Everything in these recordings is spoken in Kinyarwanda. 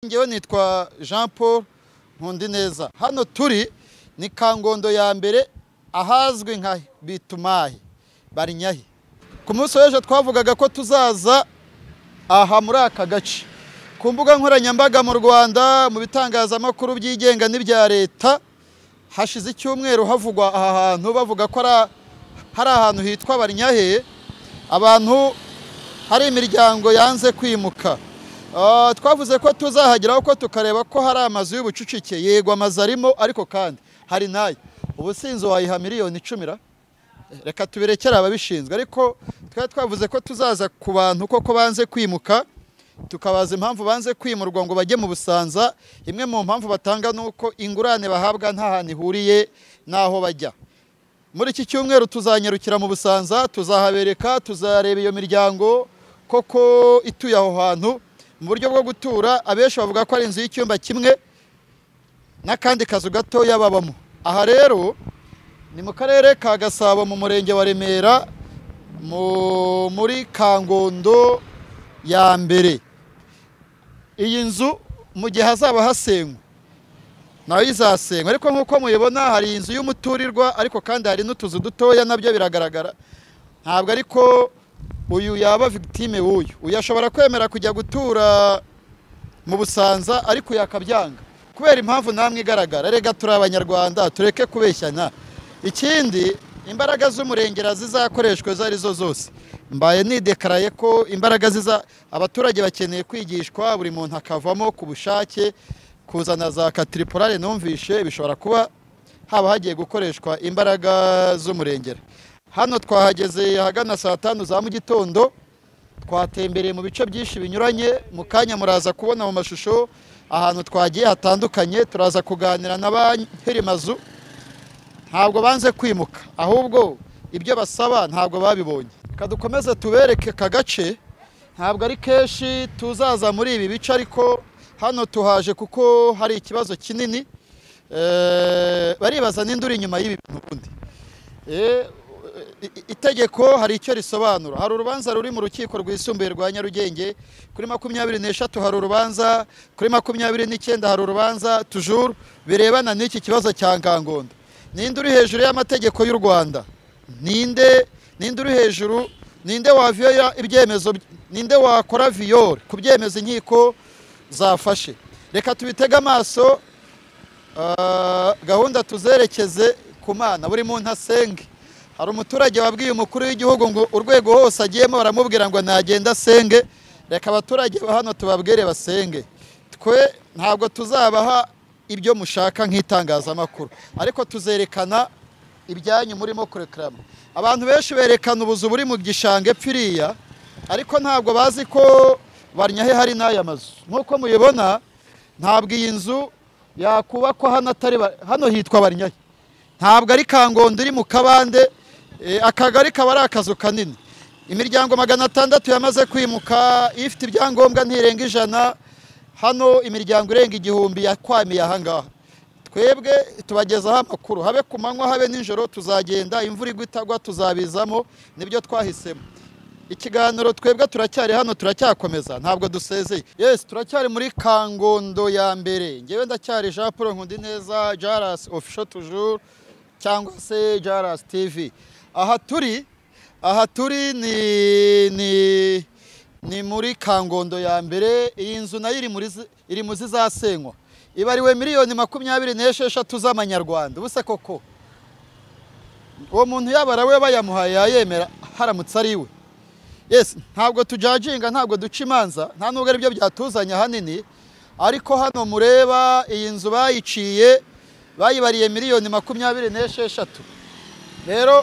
Ngewe nitwa Jean Paul Nkundineza. Hano turi ni Kangondo ya mbere, ahazwi nka Bitumahe Barinyahi. Ku munsi w'ejo twavugaga ko tuzaza aha muri aka gace. Ku mbuga nkoranyambaga mu Rwanda, mu bitangazamakuru byigenga n'ibya leta, hashize icyumweru havugwa aha hantu, bavuga ko hari ahantu hitwa Barinyahe, abantu hari imiryango yanze kwimuka. Twavuze ko tuzahageraho ko tukareba ko hari amazu y'ubucucike. Yego, amazu arimo, ariko kandi hari n'aya. Ubu sinzi wayiha miliyoni 10 ra? Reka tubirekere ababishinzwe, ariko twari twavuze ko tuzaza ku bantu koko banze kwimuka, tukabaza impamvu banze kwimurwa ngo bajye mu Busanza. Imwe mu mpamvu batanga ni uko ingurane bahabwa nta hantu ihuriye n'aho bajya. Muri iki cyumweru tuzanyarukira mu Busanza, tuzahabereka, tuzareba iyo miryango koko ituye aho hantu mu buryo bwo gutura. Abenshi bavuga ko ari inzu y'icyumba kimwe n'akandi kazu gatoya babamo. Aha rero ni mu Karere ka Gasabo, mu Murenge wa Remera, muri Kangondo ya mbere. Iyi nzu mu gihe hazaba hasenywe nayo izasenywa, ariko nk'uko mubibona hari inzu y'umuturirwa, ariko kandi hari n'utuzu dutoya, nabyo biragaragara. Ntabwo ariko uyu yaba victime w'uyu. Uyu ashobora kwemera kujya gutura mu Busanza, ariko uyu akabyanga kubera impamvu namwe igaragara. Rega turi Abanyarwanda, tureke kubeshyana. Ikindi, imbaraga z'umurengera zizakoreshwa izo arizo zose, mbaye nidekaraye ko imbaraga ziza. Abaturage bakeneye kwigishwa, buri muntu akavamo ku bushake. Kuzana za katiripurare numvishe bishobora kuba haba hagiye gukoreshwa imbaraga z'umurengera. Hano twahageze ahagana saa 5 za mu gitondo, twatembereye mu bice byinshi binyuranye. Mu kanya muraza kubona mu mashusho ahantu twagiye hatandukanye. Turaza kuganira na ba nyiri mazu. Ntabwo banze kwimuka, ahubwo ibyo basaba ntabwo babibonye. Reka dukomeze tubereke aka gace. Ntabwo ari kenshi tuzaza muri ibi bice, ariko hano tuhaje kuko hari ikibazo kinini. Baribaza ninde uri inyuma y'ibi bintu ubundi. Itegeko hari icyo risobanura. Hari urubanza ruri mu Rukiko Rwisumbuye rwa Nyarugenge kuri 23, hari urubanza kuri 29, hari urubanza toujours birebana n'iki kibazo cya Kangondo. Ninde uri hejuru y'amategeko y'u Rwanda? Ninde uri hejuru? Ninde waviyoya ibyemezo? Ninde wakora viol ku byemezo inkiko zafashe? Reka tubitege amaso. Gahunda tuzerekeze ku Mana, buri muntu asenge. Hari umuturage wabwiye umukuru w'igihugu ngo urwego hose agiyemo baramubwira ngo nagenda asenge. Reka abaturage ba hano tubabwire basenge. Twe ntabwo tuzabaha ibyo mushaka nk'itangazamakuru, ariko tuzerekana ibyanyu murimo kurekarama. Abantu benshi berekana ubuzu buri mu gishanga epfo iriya, ariko ntabwo bazi ko Barinyahe hari n'aya mazu. Nk'uko mubibona, ntabwo iyi nzu yakubakwa hano atari hano hitwa Barinyahe, ntabwo ari Kangondo iri mu kabande. Akagari kaba ari akazu kanini. Imiryango 600 yamaze kwimuka, ifite ibyangombwa ntirenga 100. Hano imiryango irenga 1000 yakwamiye ahangaha. Twebwe tubagezaho amakuru, habe ku manywa habe nijoro tuzagenda, imvura igwa itagwa tuzabizamo, nibyo twahisemo. Ikiganiro twebwe turacyari hano, turacyakomeza, ntabwo dusezeye. Yes, turacyari muri Kangondo ya mbere. Ngewe ndacyari Jean Paul Nkundineza, Jaras Official toujours cyangwa se Jaras TV. Aha turi ni muri Kangondo ya mbere. Iyi nzu nayo iri mu zizasenywa, ibariwe miliyoni 26 z'amanyarwanda. Ubuse koko uwo muntu yabara we bayamuhaye yayemera haramutse ari we? Yes, ntabwo tujajinga, ntabwo duca imanza, nta nubwo aribyo byatuzanye ahanini, ariko hano mureba iyi nzu bayiciye, bayibariye miliyoni 26. Rero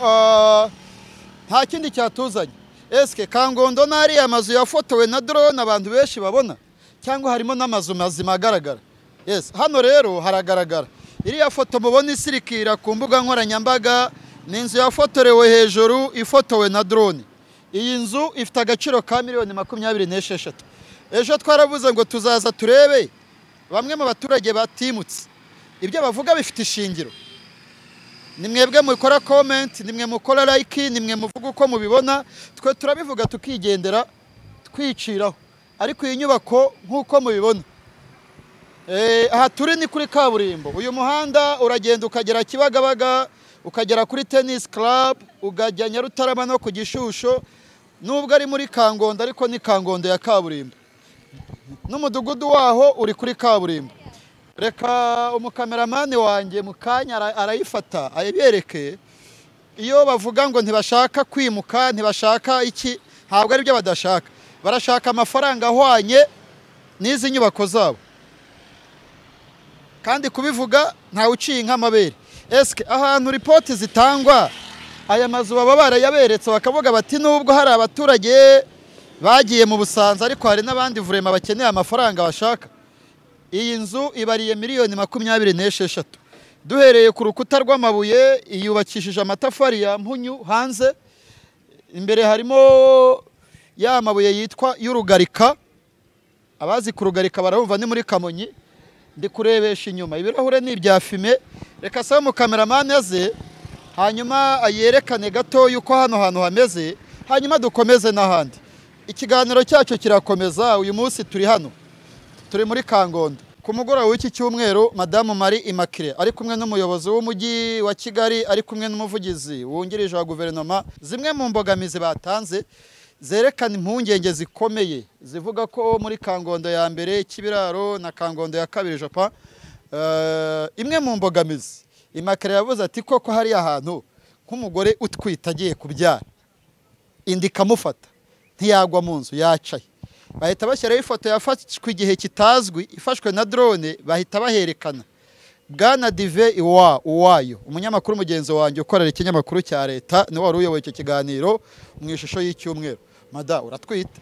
nta kindi cyatuzanye. Eske Kangondo n'ariya mazu yafotowe na drone abantu benshi babona, cyangwa harimo n'amazu mazima agaragara? Yes, hano rero haragaragara. Iriya foto mubona isirikira ku mbuga nkoranyambaga ni inzu yafotorewe hejuru, ifotowe na drone. Iyi nzu ifite agaciro ka miliyoni 26. Ejo twaravuze ngo tuzaza turebe bamwe mu baturage batimutse, ibyo bavuga bifite ishingiro. Ni mwebwe mukora comment, ni mwe mukora like, ni mwe muvuga uko mubibona. Twe turabivuga tukigendera, twiciraho. Ariko iyi nyubako nk'uko mubibona Aha turi ni kuri kaburimbo. Uyu muhanda uragenda ukagera Kibagabaga, ukagera kuri Tennis Club, ukajya Nyarutarama no ku Gishusho. Nubwo ari muri Kangondo ariko ni Kangondo ya kaburimbo, n'umudugudu waho uri kuri kaburimbo. Reka umukameramani wanjye mu kanya arayifata ayibereke. Iyo bavuga ngo ntibashaka kwimuka, ntibashaka iki, ntabwo ari byo badashaka. Barashaka amafaranga ahwanye n'izi nyubako zabo, kandi kubivuga ntawe uciye nk'amabere. Eske ahantu ripoti zitangwa, aya mazu baba barayaberetse bakavuga bati nubwo hari abaturage bagiye mu Busanza, ariko hari n'abandi vurema bakeneye amafaranga bashaka. Iyi nzu ibariye 26 miliyoni. Duhereye ku rukuta rw'amabuye, yubakishije amatafari ya mpunyu hanze, imbere harimo ya mabuye yitwa y'urugarika. Abazi kurugarika barumva, ni muri Kamonyi. Ndi kurebesha inyuma, ibirahure ni ibya fumé. Reka sabe umukameramani aze, hanyuma yerekane gato yuko hano hantu hameze, hanyuma dukomeze n'ahandi. Ikiganiro cyacu kirakomeza. Uyu munsi turi hano, turi muri Kangondo. Ku mugoroba w'iki cyumweru, Madamu Marie Immaculée ari kumwe n'umuyobozi w'umujyi wa Kigali, ari kumwe n'umuvugizi wungirije wa guverinoma, zimwe mu mbogamizi batanze zerekana impungenge zikomeye zivuga ko muri Kangondo ya mbere, Kibiraro na Kangondo ya kabiri jopa, imwe mu mbogamizi Immaculée yavuze ati koko hariya hantu nk'umugore utwite agiye kubyara inda ikamufata ntiyagwa mu nzu, yacaye. Bahita bashyiraho ifoto yafashwe igihe kitazwi, ifashwe na drone, bahita baherekana. Bwana Dive Iwa Uwayo, umunyamakuru mugenzi wanjye ukorera ikinyamakuru cya leta, niwe wari uyoboye icyo kiganiro mu ishusho y'icyumweru. Mada, uratwite?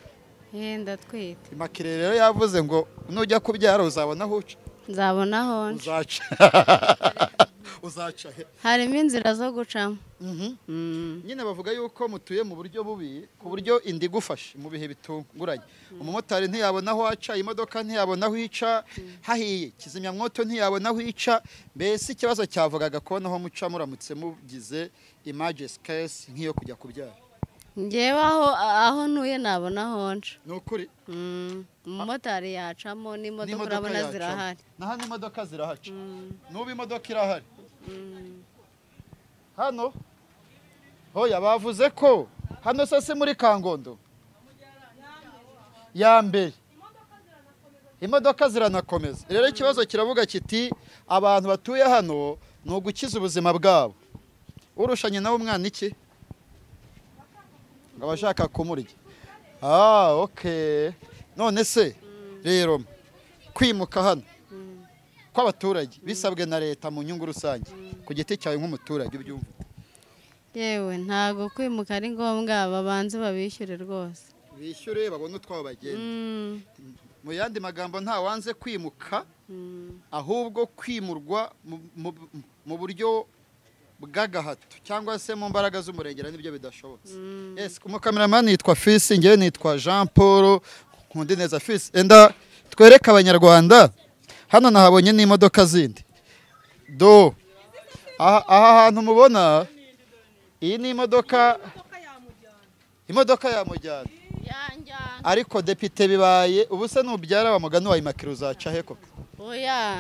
Ndatwite. Immaculée rero yavuze ngo nujya kubyara uzabona aho uca. Nzabona aho nca. Uzaca he? Harimo inzira zo gucamo. Nyine bavuga yuko mutuye mu buryo bubi, ku buryo inda igufashe mu bihe bitunguranye, umumotari ntiyabona aho aca, imodoka ntiyabona aho ica, hahiye kizimyamwoto ntiyabona aho ica. Mbese ikibazo cyavugaga kubona aho muca muramutse mugize emergency case nk'iyo kujya kubyara. Ngewe aho ntuye nabona aho nca. Ni ukuri. Umumotari yacamo, n'imodoka N'imodoka urabona yacamo. zirahari. Na hano imodoka zirahaca, n'ubu imodoka irahari hano. Hoya, bavuze ko hano se muri Kangondo ya mbere imodoka ziranakomeza. Rero ikibazo kiravuga kiti abantu batuye hano ni ugukiza ubuzima bwabo, urushanye nawe umwana iki ngo abashaka kumurya. Ah, okay. None se rero kwimuka hano kw'abaturage bisabwe na leta mu nyungu rusange, ku giti cyawe nk'umuturage ubyumva ute? Yewe, ntabwo kwimuka ari ngombwa, babanze babishyure rwose. Bishyure babone utwabo bagenda. Mu yandi magambo, nta wanze kwimuka, ahubwo kwimurwa mu buryo bw'agahato cyangwa se mu mbaraga z'umurengera nibyo bidashobotse. Yes, umukameramani yitwa Fisi, ngewe nitwa Jean Paul Nkundineza. Fisi, enda twereke abanyarwanda hano. Nahabonye n'imodoka zindi. Do aha hantu mubona, iyi ni imodoka, imodoka yamujyana. Yanjyana. Ariko depite, bibaye ubu se nubyara wa mugani wa Immaculée uzaca he koko? Oya.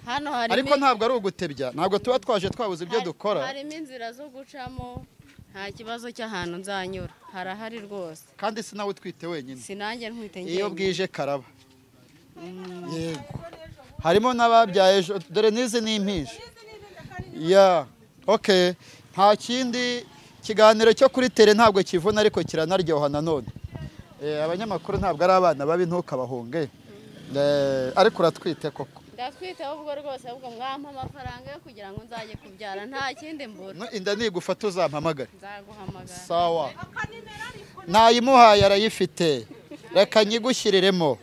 Hano harimo Ariko ntabwo ari ugutebya, ntabwo tuba twaje twabuze ibyo dukora. Harimo inzira zo gucamo, nta kibazo cy'ahantu nzanyura, harahari rwose. Kandi si nawe utwite wenyine. Sinanjye ntwite Iyo njyenyine. bwije karaba. Yego, harimo n'ababyaye ejo, dore n'izi ni impinja ya. Okay, nta kindi kiganiro cyo kuri tele ntabwo kivuna, ariko kiranaryoha nanone. Abanyamakuru ntabwo ari abana babi, ntukabahunge. Ariko uratwite koko? Ndatwite ahubwo rwose, ahubwo mwampa amafaranga yo kugira ngo nzajye kubyara, nta kindi mbura. No, inda nigufata uzampamagare. Nzaguhamagara. Sawa, nayimuhaye arayifite, reka nyigushyiriremo.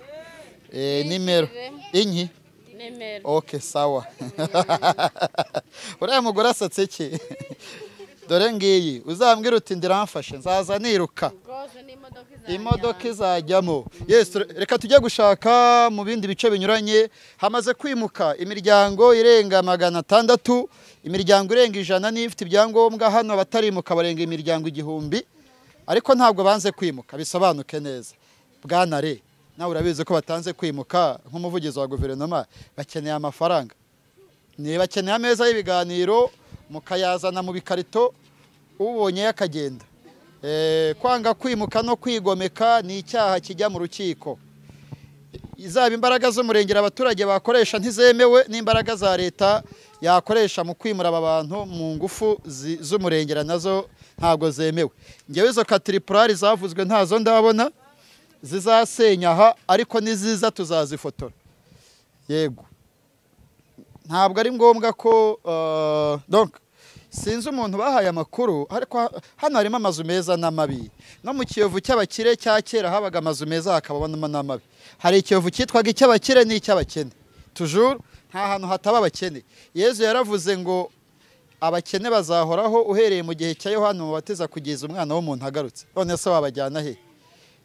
Nimero inki? Nimero. Okay, sawa. Uriya mugore asatse ki? Dore ngiyi, uzambwira uti ndiramfashe, nzaza niruka. Rwose n'imodoka izajya. Imodoka izajyamo. Yes, reka tujye gushaka mu bindi bice binyuranye. Hamaze kwimuka imiryango irenga 600, imiryango irenga 100 niyo ifite ibyangombwa. Hano abatarimuka barenga imiryango 1000, ariko ntabwo banze kwimuka, bisobanuke neza. Bwana re Nawe urabizi ko batanze kwimuka nk'umuvugizi wa guverinoma, bakeneye amafaranga. Niba bakeneye ameza y'ibiganiro mukayazana mu bikarito, ubonye yakagenda. Kwanga kwimuka no kwigomeka ni icyaha kijya mu rukiko. Izaba imbaraga z'umurengera abaturage bakoresha ntizemewe, n'imbaraga za leta yakoresha mu kwimura aba bantu mu ngufu z'umurengera nazo ntabwo zemewe. Ngewe izo katiripurari zavuzwe ntazo ndabona zizasenya aha, ariko niziza tuzazifotora. Yego, ntabwo ari ngombwa ko donc sinzi umuntu bahaye amakuru, ariko hano harimo amazu meza n'amabi. No mu Kiyovu cy'abakire cya kera habaga amazu meza hakabamo n'amabi. Hari Ikiyovu cyitwaga icy'abakire n'icy'abakene. Toujours nta hantu hataba abakene. Yezu yaravuze ngo abakene bazahoraho uhereye mu gihe cya Yohana Umubatiza kugeza umwana w'umuntu agarutse. None se wabajyana he?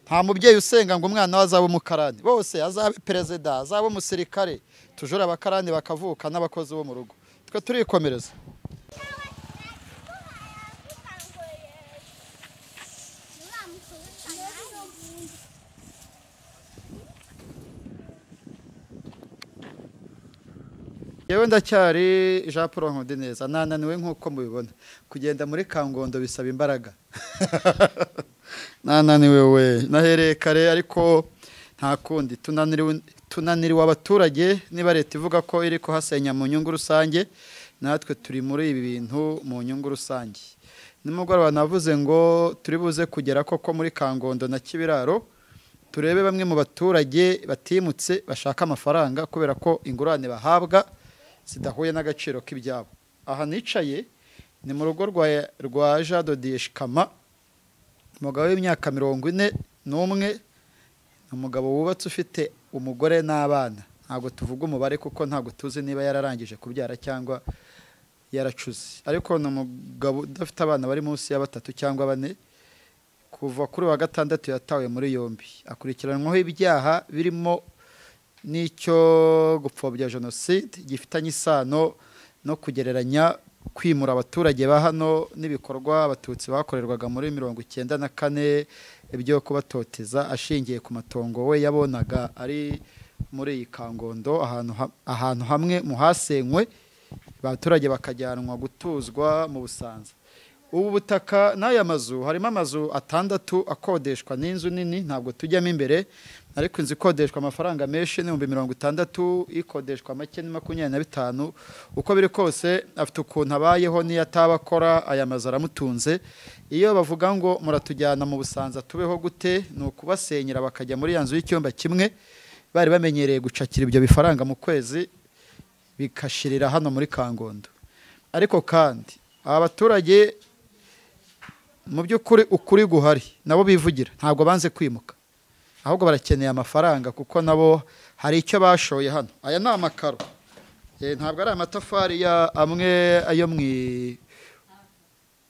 Nta mubyeyi usenga ngo umwana we azabe umukarani, bose azabe perezida, azabe umusirikare. Toujours abakarani bakavuka n'abakozi bo mu rugo. Twe turikomereza. Yewe ndacyari Jean Paul Nkundineza, nananiwe nk'uko mubibona. Kugenda muri Kangondo bisaba imbaraga. Nananiwe we, nahereye kare ariko nta kundi. Tunaniriwe abaturage. Niba leta ivuga ko iri kuhasenya mu nyungu rusange, natwe turi muri ibi bintu mu nyungu rusange. Nimugoroba navuze ngo turi buze kugera koko muri Kangondo na Kibiraro, turebe bamwe mu baturage batimutse bashaka amafaranga kubera ko ingurane bahabwa zidahuye n'agaciro k'ibyabo. Aha nicaye ni mu rugo rwa Jean de Dieu Shikama, umugabo w'imyaka 41, umugabo wubatse ufite umugore n'abana. Ntabwo tuvuga umubare kuko ntabwo tuzi niba yararangije kubyara cyangwa yaracuze, ariko ni umugabo udafite abana bari munsi ya 3 cyangwa 4. Kuva kuri wa gatandatu yatawe muri yombi, akurikiranwaho ibyaha birimo n'icyo gupfobya jenoside gifitanye isano no kugereranya kwimura abaturage ba hano n'ibikorwa abatutsi bakorerwaga muri 94 ibyo kubatoteza, ashingiye ku matongo we yabonaga ari muri iyi Kangondo, ahantu hamwe mu hasenywe abaturage bakajyanwa gutuzwa mu Busanza. Ubu butaka n'aya mazu, harimo amazu 6 akodeshwa n'inzu nini, ntabwo tujyamo imbere, ariko inzu ikodeshwa amafaranga menshi ni 60,000, ikodeshwa make ni 25. Uko biri kose afite ukuntu abayeho, niyo ataba akora aya mazu aramutunze. Iyo bavuga ngo muratujyana mu Busanza tubeho gute, ni ukubasenyera bakajya muri ya nzu y'icyumba kimwe bari bamenyereye gucakira ibyo bifaranga mu kwezi, bikashirira hano muri Kangondo. Ariko kandi aba baturage mu by'ukuri ukuri guhari nabo bivugira, ntabwo banze kwimuka, ahubwo barakeneye amafaranga kuko nabo hari icyo bashoye hano. Aya ni amakaro, ntabwo ari amatafari ya amwe ayo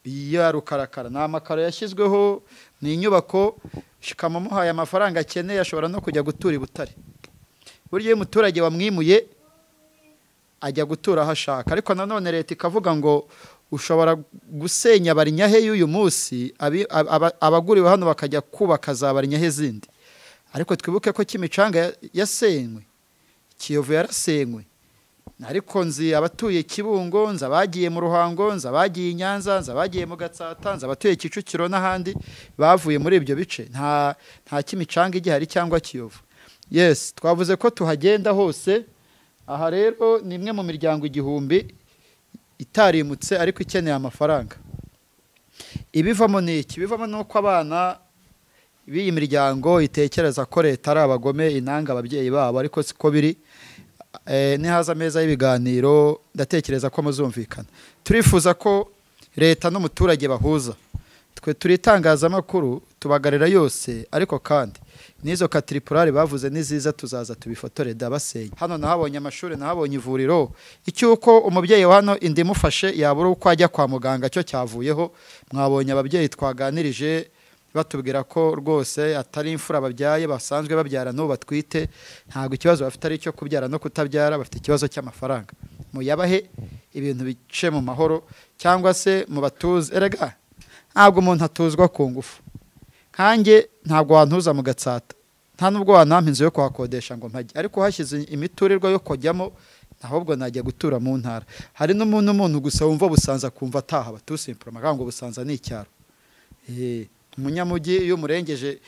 ya rukarakara, ni amakaro yashyizweho. Ni inyubako Shikama muhaye amafaranga akeneye ashobora no kujya gutura i Butare. Burya iyo umuturage wamwimuye ajya gutura aho ashaka, ariko nanone leta ikavuga ngo ushobora gusenya Barinyahe y'uyu munsi, abaguriwe hano bakajya kubaka za Barinyahe zindi. Ariko twibuke ko Kimicanga yasenywe, Kiyovu yarasenywe, ariko nzi abatuye Kibungo, nzi abagiye mu Ruhango, nzi abagiye i Nyanza, nzi abagiye mu Gatsata, nzi abatuye Kicukiro n'ahandi bavuye muri ibyo bice. Nta Kimicanga igihari cyangwa Kiyovu. Yes, twavuze ko tuhagenda hose. Aha rero ni imwe mu miryango 1000 itarimutse ariko ikeneye amafaranga. Ibivamo ni iki? Ibivamo ni uko abana b'iyi miryango itekereza ko leta ari abagome inanga ababyeyi babo, ariko siko biri. Nihaza ameza y'ibiganiro ndatekereza ko muzumvikana. Turifuza ko leta n'umuturage bahuza. Twe turi itangazamakuru tubagarira yose, ariko kandi n'izo katiripurari bavuze niziza tuzaza tubifotore dabasenya. Hano nahabonye amashuri, nahabonye ivuriro. Icyuko umubyeyi wa hano indi imufashe yabura uko ajya kwa muganga cyo cyavuyeho. Mwabonye ababyeyi twaganirije batubwira ko rwose atari imfura babyaye, basanzwe babyara n'ubu batwite, ntabwo ikibazo bafite ari icyo kubyara no kutabyara, bafite ikibazo cy'amafaranga. Muyabahe ibintu bice mu mahoro cyangwa se mu batuze. Erega ntabwo umuntu atuzwa ku ngufu. Nkanjye ntabwo wantuza mu Gatsata. Nta nubwo wanampa inzu yo kuhakodesha ngo mpajye, ariko hashyize imiturirwa yo kujyamo ahubwo najya gutura mu ntara. Hari n'umuntu gusa wumva Busanza kumva ataha batusimpura ngo Busanza ni icyaro. Umunyamujyi iyo umurengeje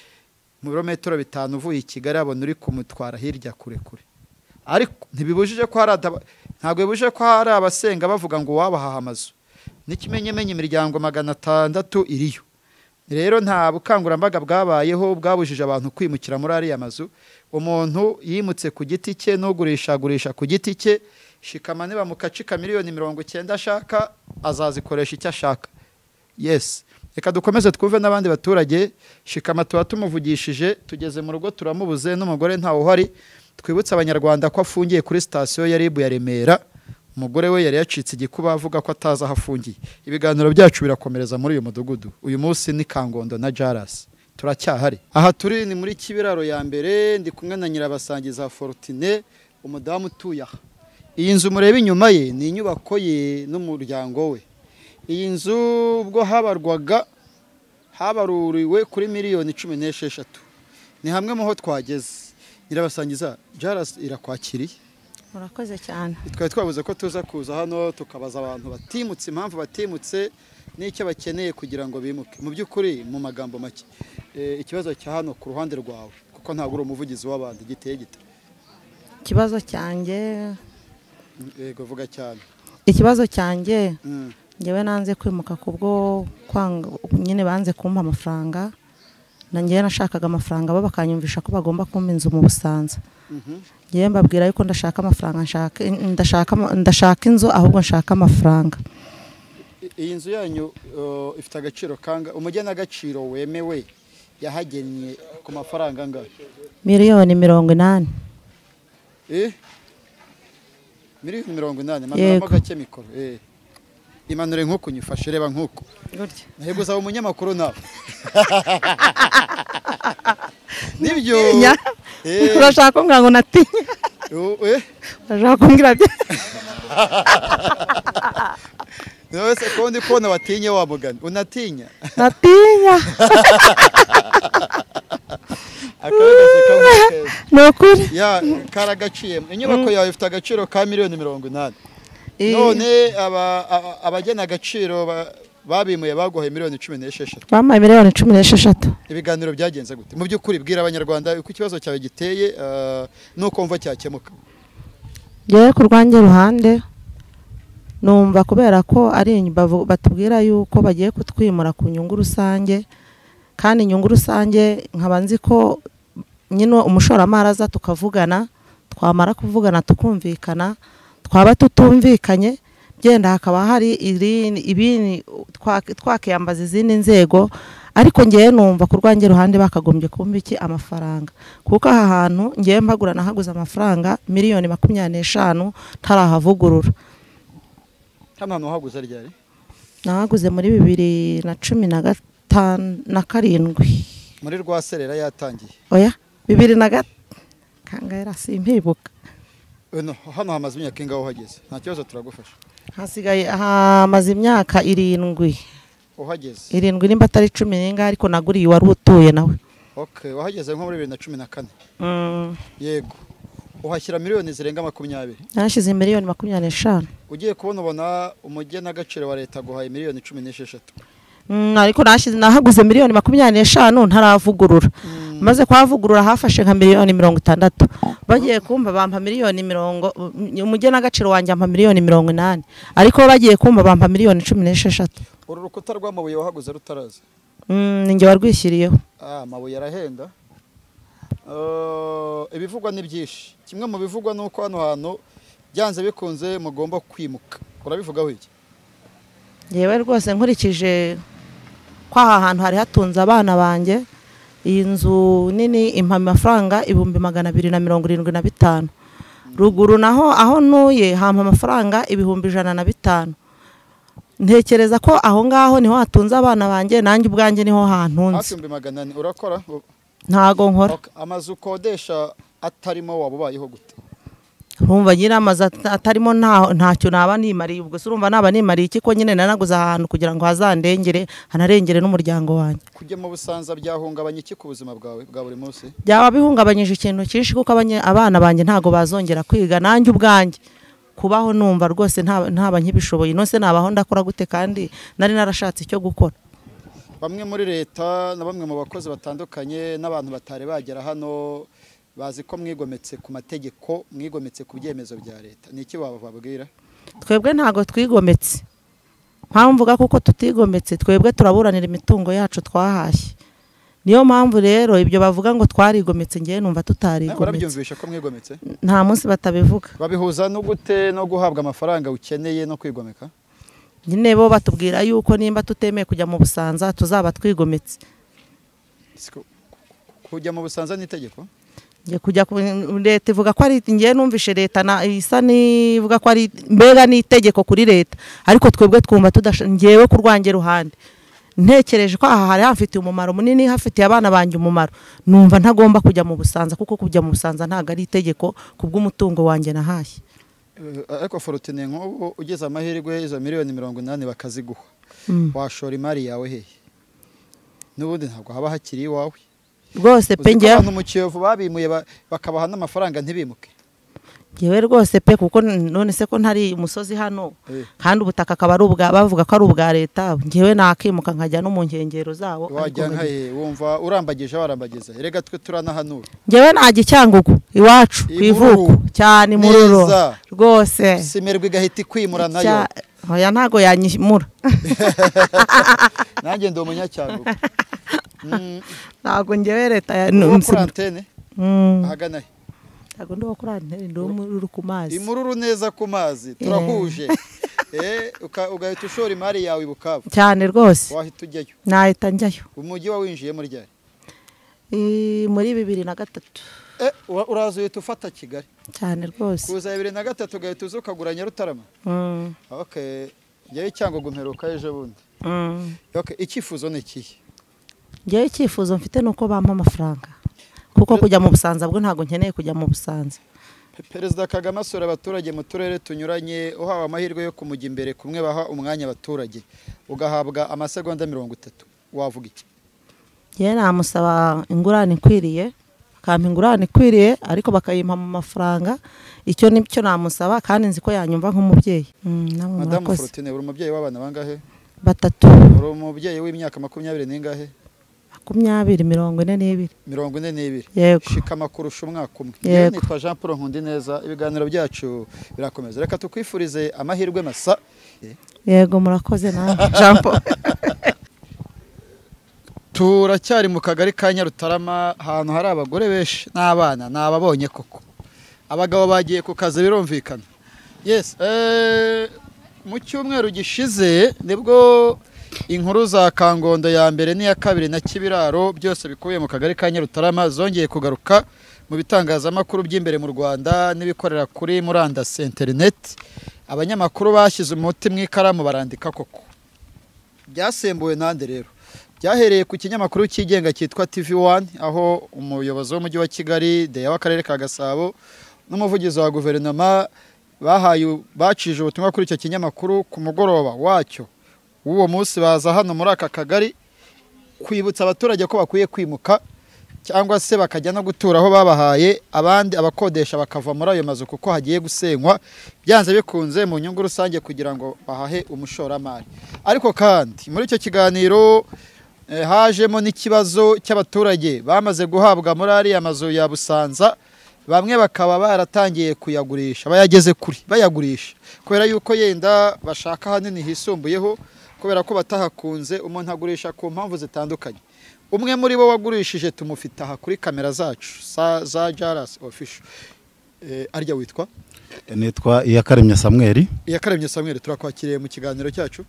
mu birometero 5 uvuye i Kigali abona uri kumutwara hirya kure kure. Ariko ntibibujije ko hari ntabwo bibujije ko hari abasenga bavuga ngo wabahaha amazu. N'ikimenyemenye imiryango 600 iriyo. Rero nta bukangurambaga bwabayeho bwabujije abantu kwimukira muri ariya mazu. Umuntu yimutse ku giti cye n'ugurisha agurisha ku giti cye. Shikama niba mukacika miliyoni 90 ashaka azazikoresha icyo ashaka. Yes. Reka dukomeze twumve n'abandi baturage. Shikama tuba tumuvugishije, tugeze mu rugo turamubuze n'umugore ntawe uhari. Twibutse abanyarwanda ko afungiye kuri sitasiyo ya RIB ya Remera. Umugore we yari yacitse igikuba avuga ko atazi aho afungiye. Ibiganiro byacu birakomereza muri uyu mudugudu. Uyu munsi ni Kangondo na Jaras. Turacyahari. Aha turi ni muri Kibiraro ya mbere, ndi kumwe na Nyirabasangiza Fortune, umudamu utuye aha. Iyi nzu mureba inyuma ye ni inyubako ye n'umuryango we. Iyi nzu ubwo habarwaga habaruriwe kuri miliyoni 16. Ni hamwe mu ho twageze. Nyirabasangiza, Jaras irakwakiriye. Murakoze cyane. Twari twabuze ko tuza kuza hano tukabaza abantu batimutse impamvu batimutse n'icyo bakeneye kugira ngo bimuke. Mu by'ukuri mu magambo make, ikibazo cya hano ku ruhande rwawe, kuko ntabwo uri umuvugizi w'abandi, giteye gite? Ikibazo cyanjye, yego vuga cyane. Ikibazo cyanjye ngewe nanze kwimuka kubwo kwanga nyine banze kumpa amafaranga. Nanjye nashakaga amafaranga bo bakanyumvisha ko bagomba kumpa inzu mu Busanza. Ngewe mbabwira yuko ndashaka amafaranga, ndashaka inzu ahubwo nshaka amafaranga. Iyi nzu yanyu ifite agaciro kanga umugenagaciro wemewe yahagennye ku mafaranga angahe? Miliyoni 80. Miliyoni 80. Manuramo gake mikoro. Imanure nkuko nyifashe, reba nkuko. Ntego zawe umunyamakuru nawe. Nibyo. Urashaka kumbwira ngo natinya? Urashaka kumbwira bye? Nose ko ndi kubona watinye wa mugani. Unatinya? Natinya. Nokuri. Ya karagaciye. Inyubako yawe ifite agaciro ka miliyoni 80. None abagena agaciro babimuye baguhaye miliyoni 16. Bampaye miliyoni 16. Ibiganiro byagenze gute? Mu by'ukuri bwira abanyarwanda uko ikibazo cyawe giteye nuko mva cyakemuka. Ngewe ku rwanjye ruhande numva kubera ko ari batubwira yuko bagiye kutwimura ku nyungu rusange, kandi inyungu rusange nkaba nzi ko nyine umushoramari aza tukavugana, twamara kuvugana tukumvikana, twaba tutumvikanye byenda hakaba hari ibindi twakiyambaza izindi nzego. Ariko ngewe numva ku rwanjye ruhande bakagombye kumpa iki amafaranga, kuko aha hantu ngewe mpagura nahaguze amafaranga miliyoni 25 ntarahavugurura. Hano hantu wahaguze ryari? Nahaguze muri 2017. Muri Rwaserera yatangiye? Oya, 2005 kangahe simpibuka. Hano hamaze imyaka ingaho uhageze? Nta kibazo turagufasha. Hasigaye hamaze imyaka 7. Uhageze? 7 nimba atari 10 n'ingahe, ariko naguriye wari utuye nawe. Okay, wahageze nko muri 2014. Yego. Uhashyira miliyoni zirenga 20. Nashize miliyoni 25. Ugiye kubona ubona umugenagaciro wa leta guhaye miliyoni 16. Ariko nashize nahaguze miliyoni 25 ntaravugurura. Maze kwavugurura hafashe nka miliyoni 60. Bagiye kumpa bampa miliyoni 40, umugenagaciro wanjye ampa miliyoni 80. Ariko bagiye kumpa bampa miliyoni 16. Uru rukuta rw'amabuye wahaguze rutaraza? Ninjye warwishyiriyeho. Amabuye arahenda. Ibivugwa ni byinshi. Kimwe mu bivugwa nuko hano hantu byanze bikunze mugomba kwimuka. Urabivugaho iki? Yewe rwose nkurikije ko aha hantu hari hatunze abana banjye, iyi nzu nini impa amafaranga 275,000. Ruguru naho aho ntuye hampa amafaranga 105,000. Ntekereza ko aho ngaho niho hatunze abana banjye, nanjye ubwanjye niho hantunze. Hafi 400,000 urakora? Ntago nkora. Amazu ukodesha atarimo waba ubayeho gute? Urumva nyine amazu atarimo ntacyo naba nimariye, ubwo se urumva naba nimariye iki ko nyine nanaguze ahantu kugira ngo hazandengere hanarengere n'umuryango wanjye. Kujya mu Busanza byahungabanya iki ku buzima bwawe bwa buri munsi? Byaba bihungabanyije ikintu cyinshi kuko abana banjye ntago bazongera kwiga, nanjye ubwanjye kubaho numva rwose ntaba nkibishoboye. None nabaho ndakora gute kandi nari narashatse icyo gukora? Bamwe muri leta na bamwe mu bakozi batandukanye n'abantu batari bagera hano bazi ko mwigometse ku mategeko, mwigometse ku byemezo bya leta, ni iki wababwira? Twebwe ntago twigometse. Mpamvu mvuga kuko tutigometse, twebwe turaburanira imitungo yacu twahashye. Niyo mpamvu rero ibyo bavuga ngo twarigometse, ngewe numva tutarigometse. Barabyumvisha ko mwigometse? Nta munsi batabivuga. Babihuza no gute no guhabwa amafaranga ukeneye no kwigomeka? Nyine bo batubwira yuko nimba tutemeye kujya mu Busanza tuzaba twigometse. Kujya mu Busanza ni itegeko? Ngiye kujya ku leta ivuga ko ari ngiye numvishe leta na isa nivuga ko ari mbega ni itegeko kuri leta, ariko twebwe twumva ngewe ku rwanjye ruhande ntekereje ko aha hari hafitiye umumaro munini, hafitiye abana banjye umumaro, numva ntagomba kujya mu Busanza kuko kujya mu Busanza ntago ari itegeko kubw'umutungo wanjye nahashye. Ariko Fortune, nk'ubu ugeze amahirwe izo miliyoni 80 bakaziguha, washora imari yawe hehe? N'ubundi ntabwo haba hakiri iwawe rwose pe. Ngewe abantu mu Kiyovu babimuye bakabaha n'amafaranga ntibimuke. Ngewe rwose pe, kuko none se ko ntari umusozi hano kandi ubutaka akaba ari ubwa bavuga ko ari ubwa leta, ngewe nakimuka nkajya no mu nkengero zawo. Wajya nkahe wumva urambagije warambagiza? Erega twe turanahanura. Ngewe najya Cyangugu iwacu ku ivuko cyane mururo rwose, simerwa igahita ikwimura nayo. Oya ntago yanyimura. Nanjye ndi umunyacyangugu. Ntago ngewe leta ya kuri antene ahagana he? Ntago ndi kuri antene, ndi mururu ku mazi. Imururu neza ku mazi turahuje. Ugahita ushora imari yawe i Bukavu cyane rwose. Wahita ujyayo? Nahita njyayo. Umujyi wa winjiye muri ryari? Muri 2003. Uraza uhita ufata Kigali cyane rwose. Kuza 2003 ugahita uza ukagura Nyarutarama. Okay, ngewe Cyangugu mperuka ejo bundi. Okay, icyifuzo ni ikihe? Ngewe icyifuzo mfite nuko bampa amafaranga kuko kujya mu Busanza bwo ntago nkeneye kujya mu Busanza. Perezida Kagame asura abaturage mu turere tunyuranye, uhawe amahirwe yo kumujya imbere kumwe baha umwanya abaturage ugahabwa amasegonda 30, wavuga iki? Ngewe namusaba ingurane ikwiriye, akampa ingurane ikwiriye ariko bakayimpa mu mafaranga, icyo nicyo namusaba kandi nzi ko yanyumva nk'umubyeyi. Madamu Fortune, uri umubyeyi w'abana bangahe? 3. Uri umubyeyi w'imyaka 20 n'ingahe? 20, 42. 42. Yego. Shikama kurusha umwaka umwe. Yewe nitwa Jean Paul Nkundineza, ibiganiro byacu birakomeza. Reka tukwifurize amahirwe masa. Yego murakoze nawe Jean Paul. Turacyari mu kagari ka Nyarutarama, ahantu hari abagore benshi n'abana, nababonye koko. Abagabo bagiye ku kazi birumvikana. Yes, mu cyumweru gishize nibwo inkuru za Kangondo ya mbere n'iya kabiri na Kibiraro byose bikubiye mu kagari ka Nyarutarama zongeye kugaruka mu bitangazamakuru by'imbere mu Rwanda n'ibikorera kuri murandasi internet. Abanyamakuru bashyize umuti mu ikaramu barandika koko. Byasembuwe nande rero? Byahereye ku kinyamakuru cyigenga cyitwa TV1, aho umuyobozi w'umujyi wa Kigali, Deya w'akarere ka Gasabo n'umuvugizi wa guverinoma bacije ubutumwa kuri icyo kinyamakuru ku mugoroba wacyo w'uwo munsi, baza hano muri aka kagari kwibutsa abaturage ko bakwiye kwimuka cyangwa se bakajya no gutura aho babahaye, abandi abakodesha bakava muri ayo mazu kuko hagiye gusenywa byanze bikunze mu nyungu rusange kugira ngo bahahe umushoramari. Ariko kandi muri icyo kiganiro hajemo n'ikibazo cy'abaturage bamaze guhabwa muri ariya mazu ya Busanza, bamwe bakaba baratangiye kuyagurisha, bayageze kuri bayagurisha kubera yuko yenda bashaka hanini hisumbuyeho, kubera ko batahakunze. Umuntu agurisha ku mpamvu zitandukanye. Umwe muri bo wagurishije tumufite aha kuri kamera zacu za Jaras Official. Arya witwa? Nitwa Iyakaremye Samuel. Iyakaremye Samuel, turakwakiriye mu kiganiro cyacu.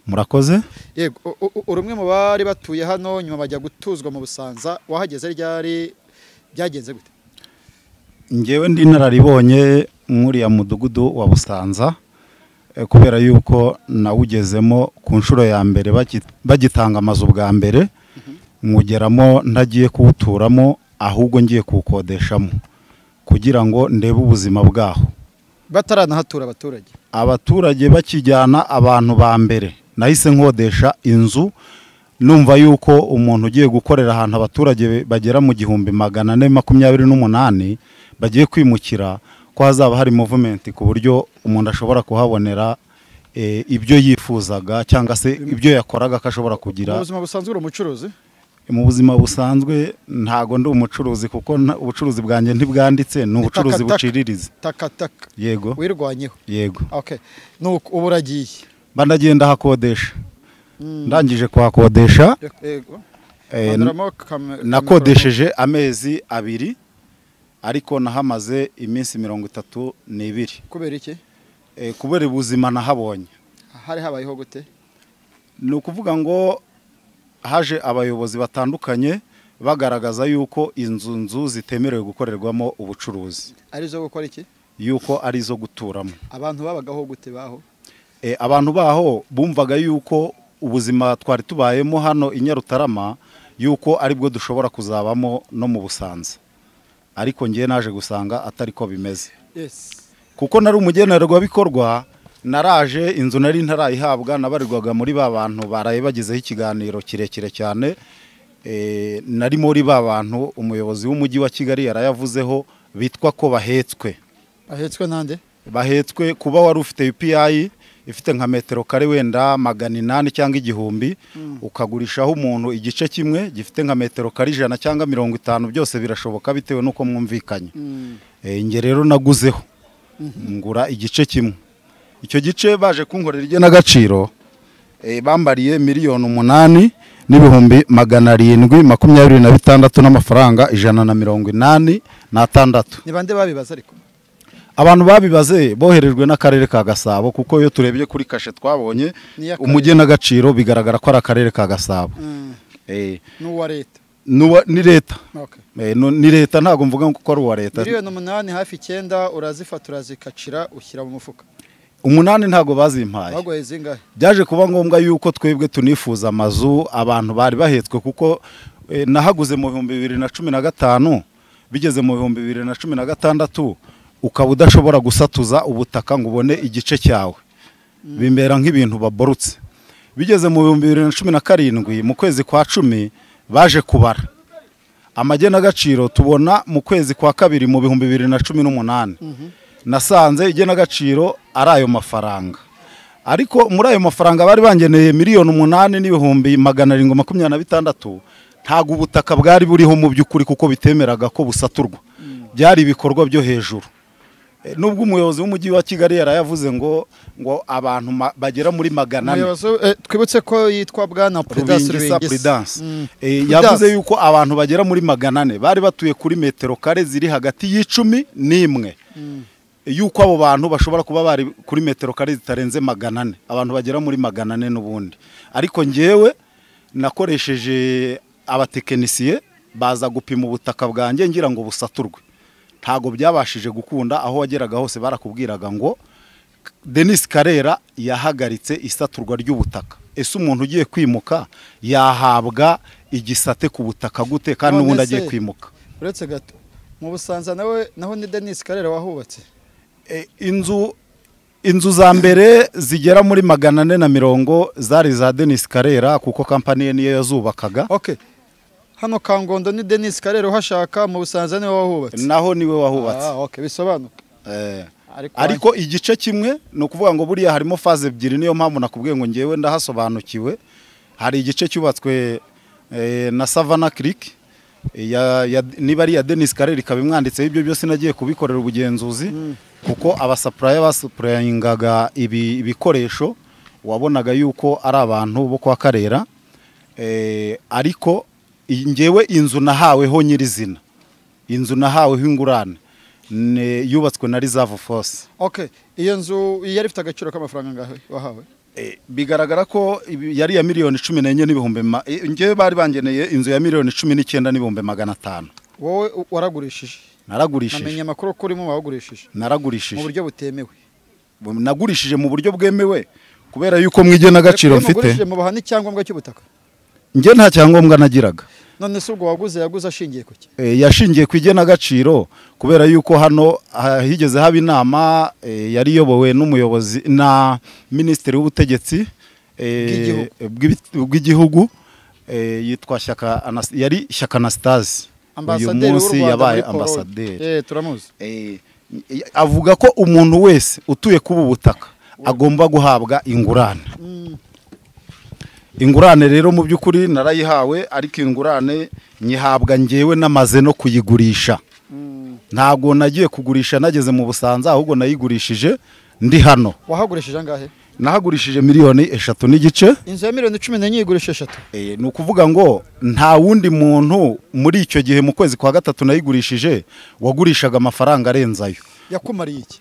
Murakoze. Yego, uri umwe mu bari batuye hano nyuma bajya gutuzwa mu Busanza, wahageze ryari, byagenze gute? Ngewe ndi nararibonye nkuriya mudugudu wa Busanza, kubera yuko nawugezemo ku nshuro ya mbere bagitanga amazu bwa mbere, nkugeramo ntagiye kuwuturamo ahubwo ngiye kuwukodeshamo kugira ngo ndebe ubuzima bwaho. Bataranahatura abaturage. Abaturage bakijyana abantu ba mbere nahise nkodesha inzu, numva yuko umuntu ugiye gukorera ahantu abaturage bagera mu 1428 bagiye kwimukira, ko hazaba hari movement ku buryo umuntu ashobora kuhabonera ibyo yifuzaga cyangwa se ibyo yakoraga akashobora kugira. Mu buzima busanzwe uri umucuruzi? Mu buzima busanzwe ntago ndi umucuruzi, kuko ubucuruzi bwanjye ntibwanditse, ni ubucuruzi buciririza. Takataka. Yego. Wirwanyeho. Yego. Okay. Nuko ubu uragiye. Bandagenda hakodesha. Ndangije kuhakodesha. Yego. Nakodesheje amezi 2 ariko nahamaze iminsi 32. Kubera iki? Kubera ubuzima nahabonye. Hari habayeho gute? Ni ukuvuga ngo haje abayobozi batandukanye bagaragaza yuko inzu zitemerewe gukorerwamo ubucuruzi. Ari zo gukora iki? Yuko ari zo guturamo. Abantu babagaho gute baho? Abantu baho bumvaga yuko ubuzima twari tubayemo hano i Nyarutarama yuko aribwo dushobora kuzabamo no mu Busanza. Ariko ngiye naje gusanga atari ko bimeze. Yes. Kuko nari umugenerwabikorwa, naraje inzu nari ntarayihabwa, nabarirwaga muri ba bantu baraye bagezeho ikiganiro kirekire cyane. Nari muri ba bantu umuyobozi w'umujyi wa Kigali yarayavuzeho bitwa ko bahetswe. Bahetswe nande? Bahetswe kuba wari ufite UPI ifite nka metero kare wenda 800 cyangwa 1000, ukagurishaho umuntu igice kimwe gifite nka metero kare 100 cyangwa 50, byose birashoboka bitewe nuko mwumvikanye. Nge rero naguzeho ngura igice kimwe. Icyo gice baje kunkorera igenagaciro, bambariye 8,726 n'amafaranga 186. Ni bande babibaza ariko? Abantu babibaze boherejwe n'akarere ka Gasabo, kuko iyo turebye kuri kashe twabonye umugenagaciro bigaragara ko ari akarere ka Gasabo. N'uwa leta. Ni leta. Okay. Ni leta, ntago mvuga ko ari uwa leta. 8,000,000 hafi 9 urazifata urazikacira ushyira mu mufuka. 8 ntago bazimpaye. Bagoye zingahe? Byaje kuba ngombwa yuko twebwe tunifuza amazu abantu bari bahetswe, kuko nahaguze mu 2015 bigeze mu 2016 ukaba udashobora gusatuza ubutaka ngo ubone igice cyawe. Bimera nk'ibintu baborutse. Bigeze mu 2017 mu kwezi kwa 10 baje kubara amagenagaciro, tubona mu kwezi kwa 2 mu 2018. Nasanze igenagaciro ari ayo mafaranga, ariko muri ayo mafaranga bari bangeneye 8,726,000. Ntago ubutaka bwari buriho mu by'ukuri, kuko bitemeraga ko busaturwa. Byari ibikorwa byo hejuru. Nubwo umuyobozi w'umujyi wa Kigali yarayavuze ngo abantu bagera muri 400. Twibutse ko yitwa Bwana Prudence Rubingisa. Yavuze yuko abantu bagera muri 400 bari batuye kuri metero kare ziri hagati y'icumi n'imwe. Yuko abo bantu bashobora kuba bari kuri metero kare zitarenze 400, abantu bagera muri 400 n'ubundi. Ariko ngewe nakoresheje abatekinisiye baza gupima ubutaka bwanjye ngira ngo busaturwe. Ntago byabashije gukunda, aho wageraga hose barakubwiraga ngo Denis Karera yahagaritse isaturwa ry'ubutaka. Ese umuntu ugiye kwimuka yahabwa igisate ku butaka gute kandi n'ubundi agiye kwimuka? Uretse gato mu Busanza nawe naho ni Denis Karera wahubatse. Inzu za mbere zigera muri 440 zari za Denis Karera, kuko kampani ye niyo yazubakaga. Okay. Hano Kangondo ni Denis Karera uhashaka, mu Busanza niwe wahubatse. Naho niwe wahubatse. Okay, bisobanuka. Ariko igice kimwe ni ukuvuga ngo buriya harimo phase ebyiri, niyo mpamvu nakubwiye ngo ngewe ndahasobanukiwe. Hari igice cyubatswe na Savannah Creek niba ari ya Denis Karera ikaba imwanditseho, ibyo byose nagiye kubikorera ubugenzuzi, kuko abasupplier basupplyingaga ibi bikoresho wabonaga yuko ari abantu bo kwa Karera. Ariko ngewe inzu nahaweho nyirizina, inzu nahaweho ingurane yubatswe na Reserve Force. Okay, iyo nzu yari ifite agaciro k'amafaranga ngahe wahawe? Bigaragara ko yari ya 14,000,000. Ngewe bari bangeneye inzu ya 19,500,000. Wowe waragurishije? Naragurishije. Namenye amakuru ko urimo wagurishije. Naragurishije mu buryo butemewe. Nagurishije mu buryo bwemewe kubera yuko mwigena agaciro mfite. Mugurishije mu bahana icyangombwa cy'ubutaka? Nge nta cyangombwa nagiraga. None se ubwo waguze yaguze ashingiye ku ki? Yashingiye ku igenagaciro, kubera yuko hano higeze haba inama yari iyobowe n'umuyobozi na minisitiri w'ubutegetsi bw'igihugu, yitwa Shyaka, yari Shyaka Anastase. Uyu munsi yabaye ambasaderi. Turamuzi. Avuga ko umuntu wese utuye kubu butaka agomba guhabwa ingurane. Ingurane rero mu by'ukuri narayihawe, ariko ingurane nyihabwa ngewe namaze no kuyigurisha. Ntabwo nagiye kugurisha nageze mu Busanza, ahubwo nayigurishije ndi hano. Wahagurishije angahe? Nahagurishije 3.5 miliyoni. Inzu ya 14 miliyoni igurisha 3. Ni ukuvuga ngo nta wundi muntu muri icyo gihe mu kwezi kwa 3 nayigurishije wagurishaga amafaranga arenze ayo. Yakumariye iki?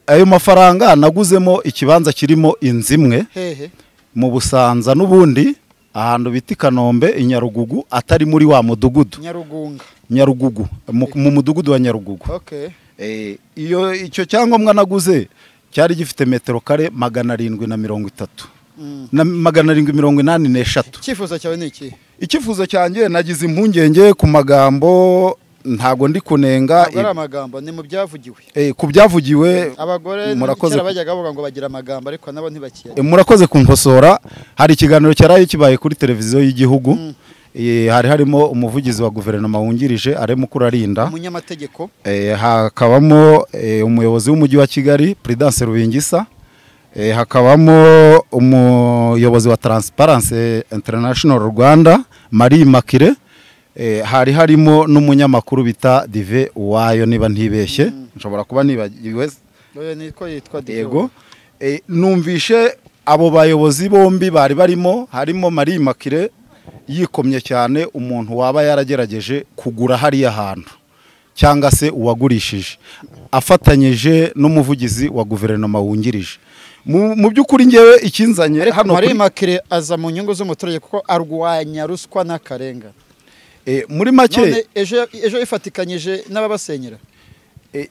Ayo mafaranga naguzemo ikibanza kirimo inzu imwe. Hehe? Mu Busanza n'ubundi ahantu bita Kanombe i Nyarugugu, atari muri wa mudugudu. Nyarugunga. Nyarugugu, mu mudugudu wa Nyarugugu. Okay. Iyo icyo cyangombwa naguze cyari gifite metero kare 730 na 783. Icyifuzo cyawe ni iki? Icyifuzo cyanjye, nagize impungenge ku magambo, ntago ndi kunenga. Ntabwo ari amagambo, ni mu byavugiwe. Ku byavugiwe. Abagore Murakoze. kera bajyaga bavuga ngo bagira amagambo, ariko nabo ntibakiyagira. Murakoze kunkosora. Hari ikiganiro cyaraye kibaye kuri televiziyo y'igihugu. Hari harimo umuvugizi wa guverinoma wungirije Alain Mukurarinda, umunyamategeko, hakabamo umuyobozi w'umujyi wa Kigali Prudence Rubingisa, hakabamo umuyobozi wa Transparency International Rwanda Marie Immaculée, hari harimo n'umunyamakuru bita Dive Uwayo, niba ntibeshye, nshobora kuba nibagiwe. Oya, niko yitwa Dive. Yego. Numvishe abo bayobozi bombi bari barimo, harimo Marie Immaculée yikomye cyane umuntu waba yaragerageje kugura hariya hantu cyangwa se uwagurishije, afatanyije n'umuvugizi wa guverinoma wungirije. Mu by'ukuri ngewe ikinzanye Ariko hano Marie Immaculée aza mu nyungu z'umuturage kuko arwanya ruswa n'akarengane. Muri make, None ejo yifatikanyije n'ababasenyera.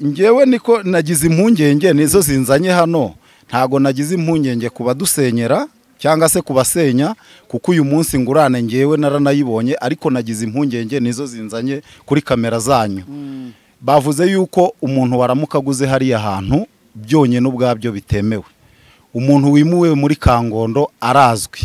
Ngewe niko nagize impungenge, nizo zinzanye hano. Ntago nagize impungenge ku badusenyera cyangwa se kubasenya, kuko uyu munsi ngurane ngewe naranayibonye, ariko nagize impungenge nizo zinzanye kuri kamera zanyu. Bavuze yuko umuntu waramuka aguze hariya hantu byonyine ubwabyo bitemewe. Umuntu wimuwe muri Kangondo arazwi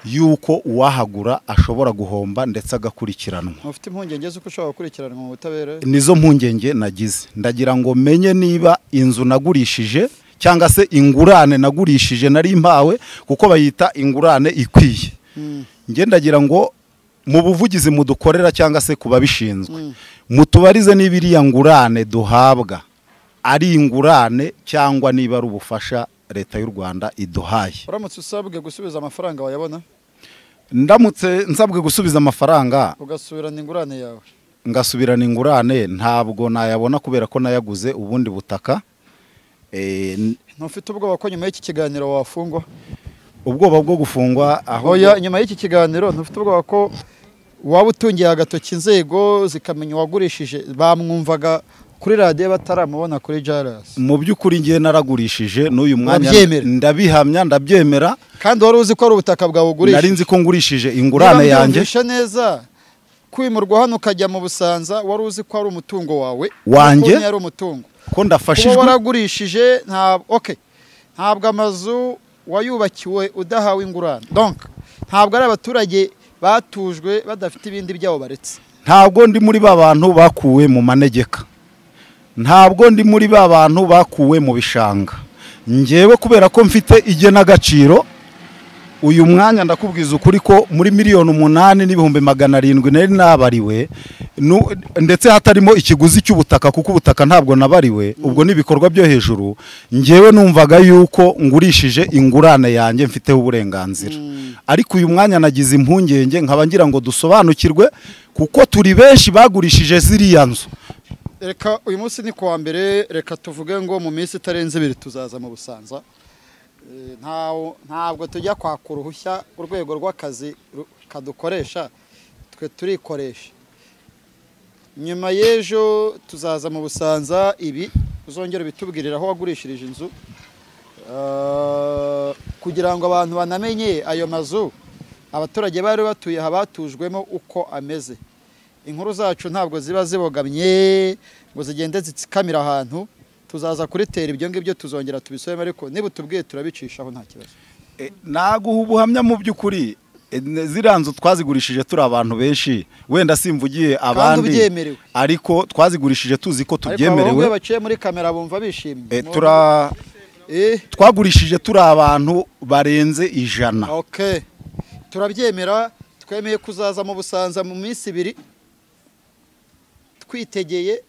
yuko uwahagura ashobora guhomba ndetse agakurikiranwa. Mufite impungenge z'uko ushobora gukurikiranwa mu butabera? Nizo mpungenge nagize. Ndagira ngo menye niba inzu nagurishije cyangwa se ingurane nagurishije nari mpawe, kuko bayita ingurane ikwiye, njye ndagira ngo mu buvugizi mudukorera cyangwa se ku babishinzwe mutubarize niba iriya ngurane duhabwa ari ingurane cyangwa niba ari ubufasha leta y'u Rwanda iduhaye. Uramutse usabwe gusubiza amafaranga wayabona? Ndamutse nsabwe gusubiza amafaranga ugasubirana ingurane yawe, ngasubirana ingurane, ntabwo nayabona kubera ko nayaguze ubundi butaka. Ntufite ubwoba ko nyuma y'iki kiganiro wafungwa? Ubwoba bwo gufungwa aho? Oya, nyuma y'iki kiganiro ntufite ubwoba ko waba utungiye agatoki inzego zikamenya uwagurishije? Bamwumvaga kuri radiyo bataramubona kuri Jalas. Mu by'ukuri ngiye naragurishije n'uyu mwanya. Urabyemera? Ndabihamya, ndabyemera. Kandi wari uzi ko ari ubutaka bwawe ugurisha? Nari nzi ko ngurishije ingurane Niba yanjye. mbyumvishe neza, kwimurwa hano ukajya mu Busanza wari uzi ko ari umutungo wawe? Wanjye? Kuko yari umutungo. Ko Kuba ndafashijwe. waragurishije, okay, ntabwo amazu wayubakiwe udahawe ingurane, donc ntabwo ari abaturage batujwe badafite ibindi byabo baretse. Ntabwo ndi muri ba bantu bakuwe mu manegeka, ntabwo ndi muri ba bantu bakuwe mu bishanga. Ngewe kubera ko mfite igenagaciro uyu mwanya, ndakubwiza ukuri ko muri 8,700,000 nari nabariwe, ndetse hatarimo ikiguzi cy'ubutaka, kuko ubutaka ntabwo nabariwe, ubwo ni ibikorwa byo hejuru. Ngewe numvaga yuko ngurishije ingurane yanjye mfiteho uburenganzira, ariko uyu mwanya nagize impungenge, nkaba ngira ngo dusobanukirwe kuko turi benshi bagurishije ziriya nzu. Reka uyu munsi ni kuwa mbere, reka tuvuge ngo mu minsi itarenze 2 tuzaza mu Busanza. Ntabwo tujya kwaka uruhushya urwego rw'akazi kadukoresha, twe turikoresha. Nyuma y'ejo tuzaza mu Busanza, ibi uzongera ubitubwirira aho wagurishirije inzu, kugira ngo abantu banamenye ayo mazu. Abaturage bari batuye aha batujwemo uko ameze. Inkuru zacu ntabwo ziba zibogamye ngo zigende zitsikamira ahantu, tuzaza kuritera ibyo ngibyo tuzongera tubisome, ariko niba utubwiye turabicishaho nta kibazo. Naguha ubuhamya mu by'ukuri, ziriya nzu twazigurishije turi abantu benshi, wenda simvugiye abandi, ariko twazigurishije tuzi ko tubyemerewe. Ariko baciye muri kamera bumva bishimye. Twagurishije turi abantu barenze 100. Okay, turabyemera, twemeye kuzaza mu Busanza mu minsi 2 twitegeye,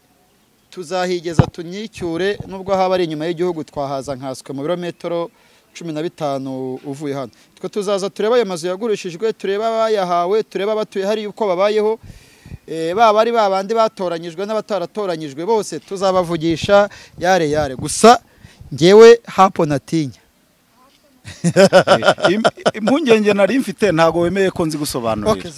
tuzahigeza tunyicyure, nubwo haba ari inyuma y'igihugu twahaza nkaswe mu birometero 15 uvuye hano. Twe tuzaza tureba ayo mazu yagurishijwe, tureba abayahawe, tureba abatuye hari uko babayeho, baba ari babandi batoranyijwe n'abataratoranyijwe, bose tuzabavugisha yare yare. Gusa ngewe hapo natinya. Impungenge nari mfite ntago wemeye ko nzi gusobanurira.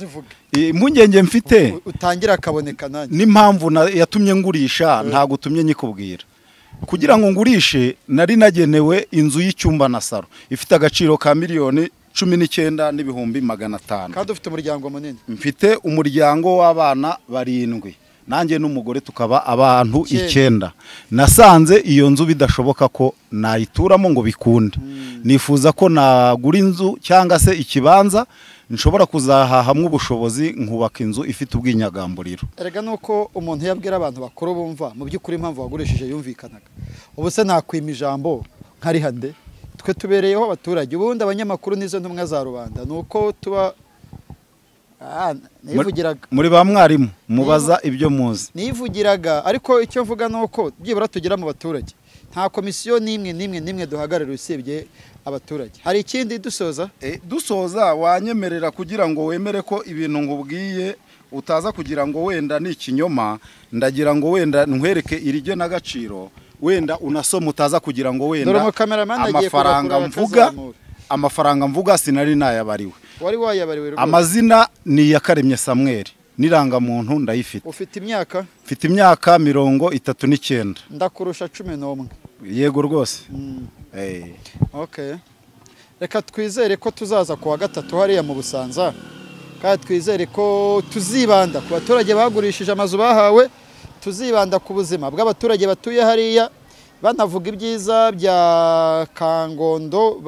Impungenge mfite utangira akaboneka nanjye n'impamvu yatumye ngurisha ntago utumye nyikubwira. Kugira ngo ngurishe nari nagenewe inzu y'icyumba na saro ifite agaciro ka 19,500,000. Kandi ufite umuryango munini. Mfite umuryango w'abana 7, nanjye n'umugore tukaba abantu 9. Nasanze iyo nzu bidashoboka ko nayituramo ngo bikunde. Nifuza ko nagura inzu cyangwa se ikibanza nshobora kuzahahamwe ubushobozi nkubaka inzu ifite ubwinyagamburiro. Erega nuko umuntu yabwira abantu bakuru bumva mu by'ukuri impamvu wagurishije yumvikanaga. Ubu se nakwima ijambo nkari hande? Twe tubereyeho abaturage, ubundi abanyamakuru nizo ntumwa za rubanda, nuko tuba nivugiraga muri ba mwarimu mubaza ibyo muzi. Nivugiraga, ariko icyo mvuga nuko byibura tugira mu baturage. Nta komisiyo nimwe nimwe nimwe duhagararira usibye abaturage. Hari ikindi dusoza? Dusoza wanyemerera kugira ngo wemere ko ibintu ngubwiye utaza kugira ngo wenda ni ikinyoma, ndagira ngo wenda nkwereke irige n'agaciro, wenda unasoma utaza kugira ngo wenda amafaranga mvuga sinari nayabariwe. Wari wayabariwe rwose. Amazina ni Yakaremye Samuel, n'irangamuntu ndayifite. Ufite imyaka? Mfite imyaka 39. Ndakurusha 11. Yego rwose. Okay. Reka twizere ko tuzaza kuwa gatatu hariya mu Busanza, kandi twizere ko tuzibanda ku baturage bagurishije amazu bahawe, tuzibanda ku buzima bw'abaturage batuye hariya, banavuga ibyiza bya Kangondo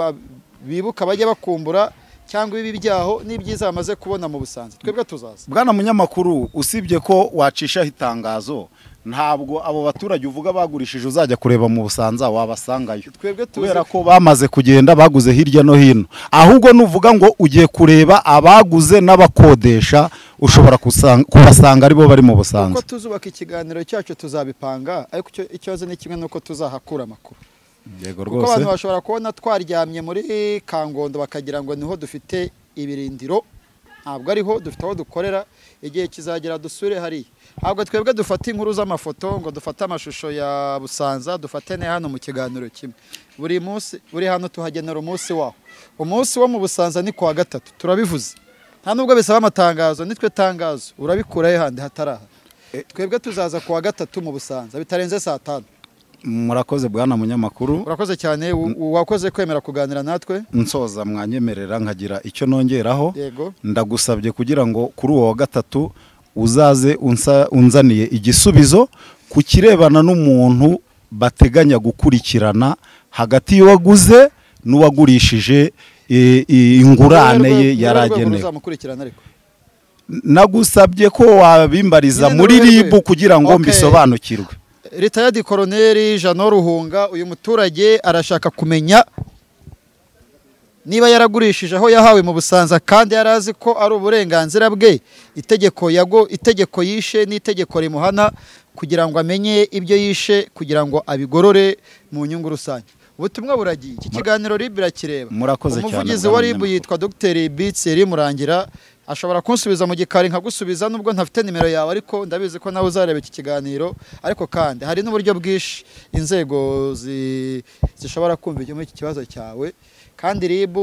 bibuka bajya bakumbura cyangwa ibi byaho n'ibyiza bamaze kubona mu Busanza. Twebwe tuzaza. Bwana munyamakuru, usibye ko wacishaho itangazo, ntabwo abo baturage uvuga bagurishije uzajya kureba mu Busanza wabasangayo, kubera ko bamaze kugenda baguze hirya no hino. Ahubwo nuvuga ngo ugiye kureba abaguze n'abakodesha, ushobora kubasanga aribo bari mu Busanza. Uko tuzubaka ikiganiro cyacu tuzabipanga, ariko ikibazo ni kimwe nuko tuzahakura amakuru. Yego rwose. Kuko abantu bashobora kubona twaryamye muri Kangondo bakagira ngo niho dufite ibirindiro, ntabwo ariho dufite aho dukorera. Igihe kizagera dusure hariya. Ntabwo twebwe dufata inkuru z'amafoto ngo dufate amashusho ya Busanza, dufate ne hano mu kiganiro kimwe. Buri munsi buri hano tuhagenera umunsi waho. Umunsi wo mu Busanza ni kuwa gatatu, turabivuze. Nta nubwo bisaba amatangazo, nitwe tangazo, urabikura he handi hataraha. Twebwe tuzaza kuwa gatatu mu Busanza bitarenze saa 5. Murakoze bwana munyamakuru. Urakoze cyane, wakoze kwemera kuganira natwe. Nsoza mwanyemerera nkagira icyo nongeraho. Yego. Ndagusabye kugira ngo kuri uwo wa gatatu uzaze unzaniye igisubizo ku kirebana n'umuntu bateganya gukurikirana hagati y'uwaguze n'uwagurishije ingurane ye yaragenewe. Nagusabye ko wabimbariza muri RIB kugira ngo mbisobanukirwe. Retired Colonel Jeannot Ruhunga, uyu muturage arashaka kumenya niba yaragurishije aho yahawe mu Busanza kandi yarazi ko ari uburenganzira bwe, itegeko yishe n'itegeko rimuhana, kugira ngo amenye ibyo yishe kugira ngo abigorore mu nyungu rusange. Ubutumwa buragiye. Iki kiganiro RIB irakireba. Umuvugizi wa RIB yitwa Dr. Bitseri Murangira, ashobora kunsubiza mu gikari nkagusubiza nubwo ntafite nimero yawe, ariko ndabizi ko nawe uzareba iki kiganiro. Ariko kandi hari n'uburyo bwinshi inzego zishobora kumva iki kibazo cyawe, kandi RIB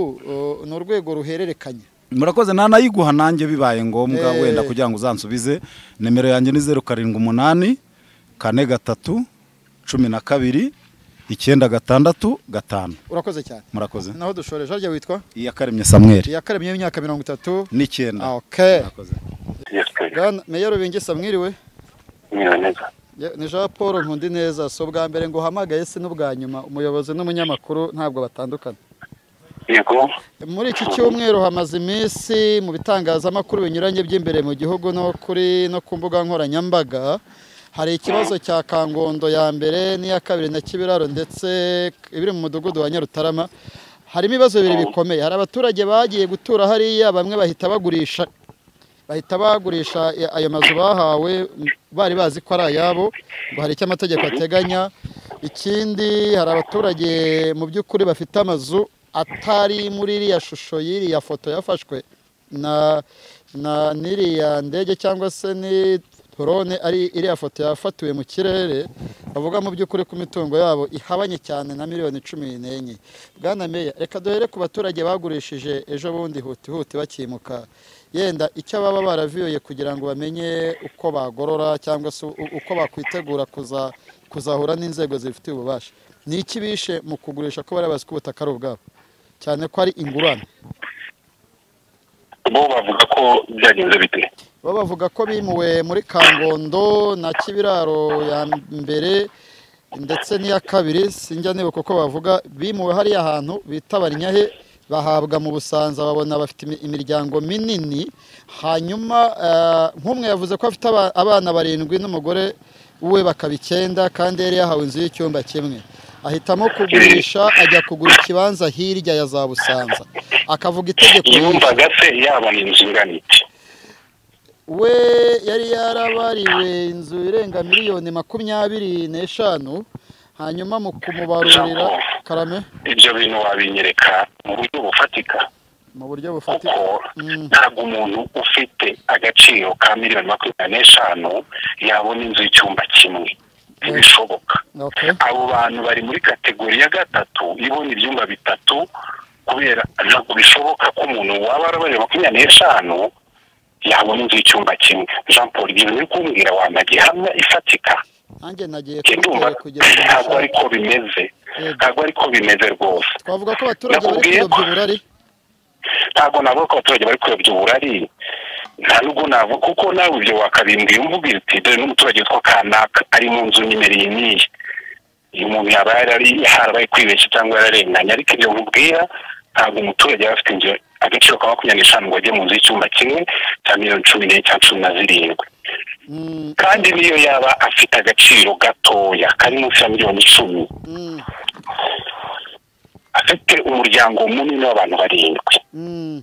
ni urwego ruhererekanya. Murakoze, nanayiguha nanjye bibaye ngombwa wenda kugira ngo uzansubize. Nimero yanjye ni 078 43 12 965 5. Urakoze cyane. Murakoze. Naho dushoreje harya witwa Iyakaremye Samuel. Iyakaremye y'imyaka 39. Okay. Murakoze. Bwana Meya Rubingisa mwiriwe. Mwiriwe neza. Ni Jean Paul Nkundineza. So bwa mbere ngo uhamagaye si n'ubwa nyuma, umuyobozi n'umunyamakuru ntabwo batandukana. Yego. Muri iki cyumweru hamaze iminsi mu bitangazamakuru binyuranye by'imbere mu gihugu no kuri no ku mbuga nkoranyambaga hari ikibazo cya Kangondo ya mbere n'iya kabiri na Kibiraro ndetse ibiri mu mudugudu wa Nyarutarama. Harimo ibibazo bibiri bikomeye. Hari abaturage bagiye gutura hariya, bamwe bahita bagurisha ayo mazu bahawe bari bazi ko ari ayabo, ngo hari icyo amategeko ateganya. Ikindi hari abaturage mu by'ukuri bafite amazu atari muri iriya shusho y'iriya foto yafashwe na n'iriya ndege cyangwa se ni drone, ari iriya foto yafatiwe mu kirere, bavuga mu by'ukuri ku mitungo yabo ihabanye cyane na miliyoni 14. Bwana Meya, reka duhere ku baturage bagurishije ejo bundi huti huti bakimuka, yenda icyo baba baraviyoye kugira ngo bamenye uko bagorora cyangwa se uko bakwitegura kuzahura n'inzego zifite ububasha. Ni iki bishe mu kugurisha ko bari bazi ko ubutaka ari ubwabo, cyane ko ari ingurane? Bo bavuga ko byagenze bite? Bo bavuga ko bimuwe muri Kangondo na Kibiraro ya mbere ndetse n'iya kabiri, sinjya nibuka uko bavuga, bimuwe hariya hantu bita Barinyahe, bahabwa mu Busanza, babona bafite imiryango minini. Hanyuma nk'umwe yavuze ko afite abana 7 n'umugore we bakaba 9, kandi yari yahawe inzu y'icyumba kimwe. Ahitamo kugurisha ajya kugura ikibanza hirya ya za Busanza, akavuga itegeko yumvaga se yabona inzu ingana iki? We yari yarabariwe inzu irenga miliyoni 25, hanyuma mu kumubarurira karame. Ibyo bintu wabinyereka mu buryo bufatika? Mu buryo bufatika ntabwo umuntu ufite agaciro ka miliyoni 25 yabona inzu y'icyumba kimwe, ntibishoboka. Abo bantu bari muri kategori ya 3 ibona ibyumba 3, kubera ntabwo bishoboka ko umuntu waba arabariwe 25 yabona inzu y'icyumba kimwe. Jean Paul, ibintu uri kumbwira wampa gihamya ifatika? Nanjye nagiye kugira ngo ntabwo ariko bimeze, ntabwo ariko bimeze rwose. Twavuga ko abaturage bari kuyobya uburari? Ntabwo navuga ko abaturage bari kuyobya uburari, nta nubwo navuga, kuko nawe ibyo wakabimbwiye umvugira uti dore n'umuturage witwa kanaka ari mu nzu nimero iyi n'iyi, uyu muntu yaba yarabaye kwibeshya cyangwa yararenganye. Ariko ibyo nkubwira ntabwo umuturage yaba afite inzu agaciro ka 25 ngo ajye mu nzu y'icyumba kimwe cya miliyoni 14 cyangwa 17. Kandi niyo yaba afite agaciro gatoya kari munsi ya miliyoni 10, afite umuryango munini w'abantu 7.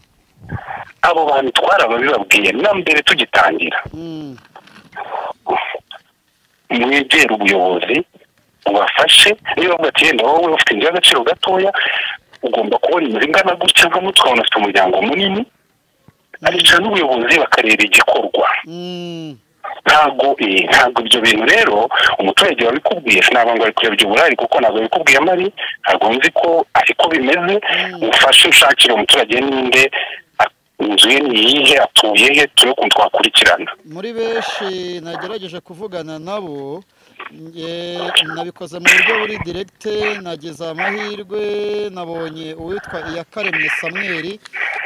Abo bantu twarababibabwiye na mbere tugitangira, mwegere ubuyobozi ubafashe. Niba bavuga ati yenda wowe ufite inzu y'agaciro gatoya ugomba kubona inzu ingana gutya, nka mutwe afite umuryango munini, aricara n'ubuyobozi bakareba igikorwa. Ntabwo ibyo bintu rero umuturage wabikubwiye sinabwo ngo ari kuyobya uburari, kuko ntabwo yabikubwiye amari, ntabwo nzi ko ariko bimeze. Ufashe ushakire umuturage ninde, inzu ye ni iyihe, atuye he, turebe ukuntu twakurikirana. Muri benshi nagerageje kuvugana nabo, nabikoze mu buryo buri direkite, nagize amahirwe nabonye uwitwa Iyakaremye Samuel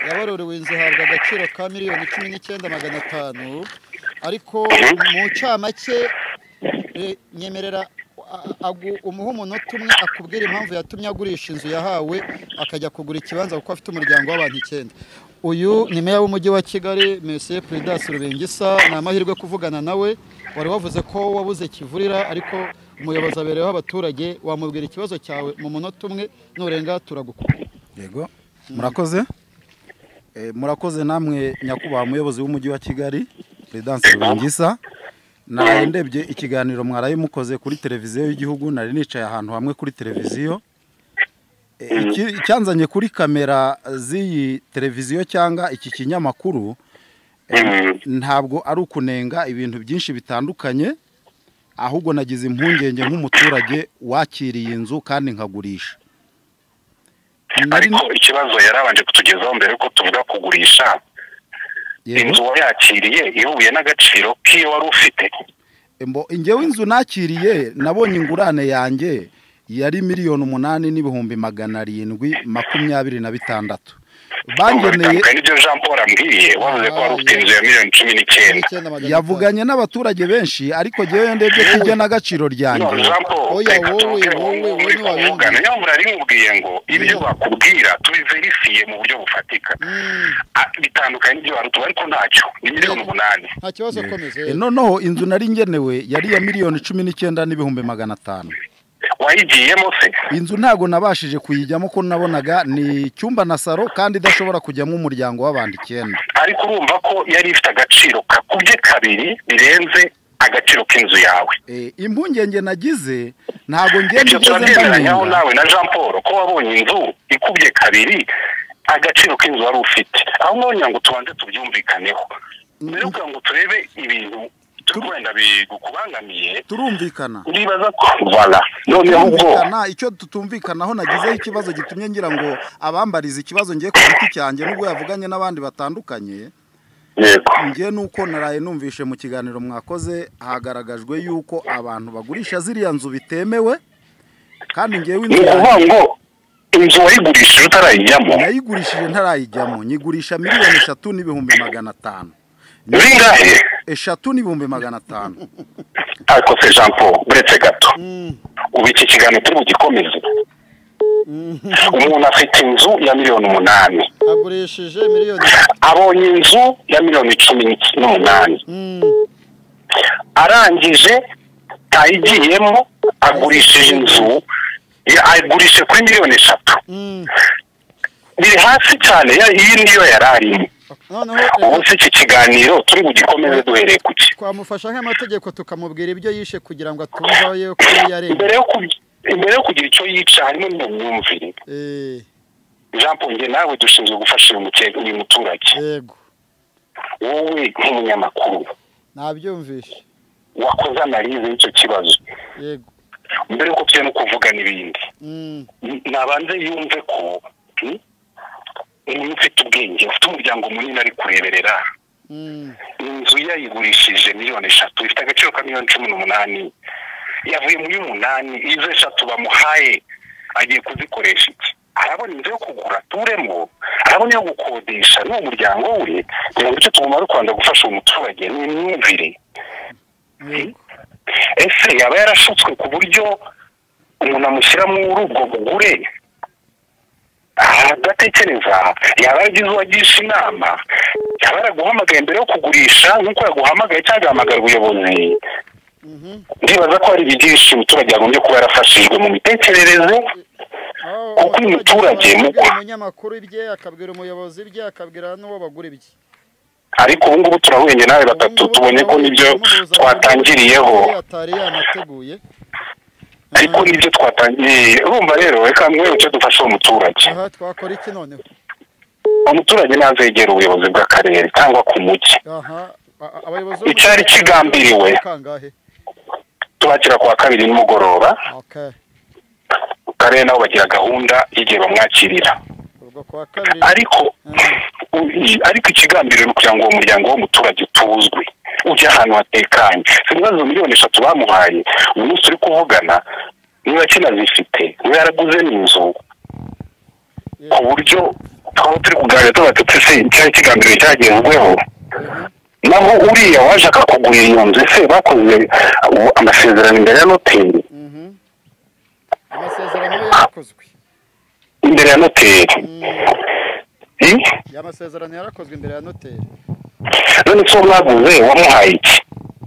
yabaruriwe inzu ihabwa agaciro ka miliyoni 19,500, ariko mu ncamake nyemerera umuha umunota umwe akubwira impamvu yatumye agurisha inzu yahawe akajya kugura ikibanza kuko afite umuryango w'abantu 9. Uyu ni meya w'umujyi wa Kigali, Monsieur Prudence Rubingisa. Ni amahirwe kuvugana nawe, wari wavuze ko wabuze kivurira, ariko umuyobozi abereyeho abaturage, wamubwira ikibazo cyawe mu munota umwe, nurenga turagukura. Yego, murakoze. Murakoze namwe nyakubahwa muyobozi w'umujyi wa Kigali Prudence Rubingisa. Naraye ndebye ikiganiro mwaraye mukoze kuri televiziyo y'igihugu, nari nicaye ahantu hamwe kuri televiziyo. Icyanzanye kuri kamera z'iyi televiziyo cyangwa iki kinyamakuru ntabwo ari ukunenga ibintu byinshi bitandukanye, ahubwo nagize impungenge nk'umuturage wakiriye inzu kandi nkagurisha. Ariko ikibazo yarabanje kutugezaho mbere yuko tuvuga kugurisha, inzu wayakiriye ihuye n'agaciro k'iyo wari ufite? Njyewe inzu nakiriye nabonye ingurane yanjye Yari 8,726,000. Bangeneye n'ibyo Jean Paul ambwiye, wavuze ko wari ufite inzu ya 19,000,000. Yavuganye n'abaturage benshi, ariko jewe ndebye kujya n'agaciro ryanjye. Jean Paul, oya wowe wowe wowe niwabivugana niyo murari nkubwiye ngo ibyo bakubwira tubiverifiye mu buryo bufatika. Bitandukanye n'ibyo barutu, ariko ntacyo ni 8,000,000. Nta kibazo, komeze. Noneho inzu nari ngenewe yari ya 19,500,000. Wayigiyemo se? Inzu ntago nabashije kuyijyamo ko nabonaga ni icyumba na saro kandi idashobora kujyamo umuryango w'abandi 9. Ariko urumva ko yari ifite agaciro kakubye kabiri birenze agaciro k'inzu yawe. Impungenge nagize ntago ngende igeze mbanyaho nawe na Jean Paul ko wabonye inzu ikubye kabiri agaciro k'inzu wari ufite. Aho none ngo tubanze tubyumvikaneho. Mbere ngo turebe ibintu wenda bigukubangamiye, turumvikana. Ndibaza ko voilà noneho ubwo icyo tutumvikanaho nagizeho ikibazo gitumye ngira ngo abambariza ikibazo ngiye ku giti cyanjye nubwo yavuganye n'abandi batandukanye. Yego, ngiye nuko naraye numvishe mu kiganiro mwakoze hagaragajwe yuko abantu bagurisha ziriya nzu bitemewe, kandi ngiye inzu ngo inzu wayigurishije utarayijyamo. Nayigurishije ntarayijyamo, nyigurisha 3,500,000. Bingahe? 3,500,000. Ariko se Jean Paul, uretse gato, ubu iki kiganiro turi bugikomeze. Umuntu afite inzu ya 8,000,000, agurishije miliyoni, abonye inzu ya 18,000,000, arangije tayigiyemo agurishije inzu agurishije kuri 3,000,000. Biri hasi cyane iyi niyo yararimo. Ubu se iki kiganiro turi bugikomeze duhereye kuki? Twamufasha nk'amategeko tukamubwira ibyo yishe kugira ngo atumva yuko yarenga. Imbere yo kugira icyo yica harimo n'imyumvire. Jean Paul, nge nawe dushinzwe gufasha uyu muturage. Yego. Wowe nk'umunyamakuru nabyumvishe, wakoze analize y'icyo kibazo. Yego. Mbere yuko tujya no kuvuga n'ibindi, nabanze yumve ko umuntu ufite ubwenge, ufite umuryango munini ari kureberera, inzu yayigurishije 3,000,000 ifite agaciro ka 18,000,000, yavuye muri 8, izo 3 bamuhaye agiye kuzikoresha iki? Arabona inzu yo kugura aturemo, arabona iyo gukodesha n'uwo muryango we. Kugira ngo icyo tugomba kwanda gufasha umuturage ni imyumvire. Ese yaba yarashutswe ku buryo umuntu amushyira muri ubwo bugure adatekereza? Yaba yaragize uwagisha inama, yaba yaraguhamagaye mbere yo kugurisha nk'uko yaguhamagaye cyangwa agahamagara ubuyobozi. Ndibaza ko hari byinshi umuturage yagombye kuba yarafashijwe mu mitekerereze, kuko uyu muturage umunyamakuru ibye akabwira umuyobozi ibye akabwira n'uwo bagura ibye. Ariko ubu ngubu turahuye nawe batatu, tubonye ko nibyo twatangiriyeho, ariko nibyo twatangiye. Urumva rero reka mwe icyo dufasha umuturage. Aha twakora iki noneho? Umuturage nazegera ubuyobozi bw'akarere cyangwa ku mujyi. Aha abayobozi icyari kigambiriwe tubakira kwa kabiri nimugoroba. Okay. Karere nabo bagira gahunda y'igihe bamwakirira. Ariko ikigambiriwe ni kugira ngo uwo muryango w'umuturage utuzwe, ujye ahantu hatekanye. Ibibazo 3,000,000 bamuhaye uyu munsi turi kuvugana, niba kinazifite, niba yaraguze n'inzu, ku buryo twaba turi kuganira tuba tutse cyari kigambiriwe cyagezweho. Naho uriya waje akakugurira iyo nzu, ese bakoze amasezerano imbere ya noteri? Amasezerano yarakozwe imbere ya noteri. Amasezerano yarakozwe imbere ya noteri. None se mwaguze wamuhaye iki?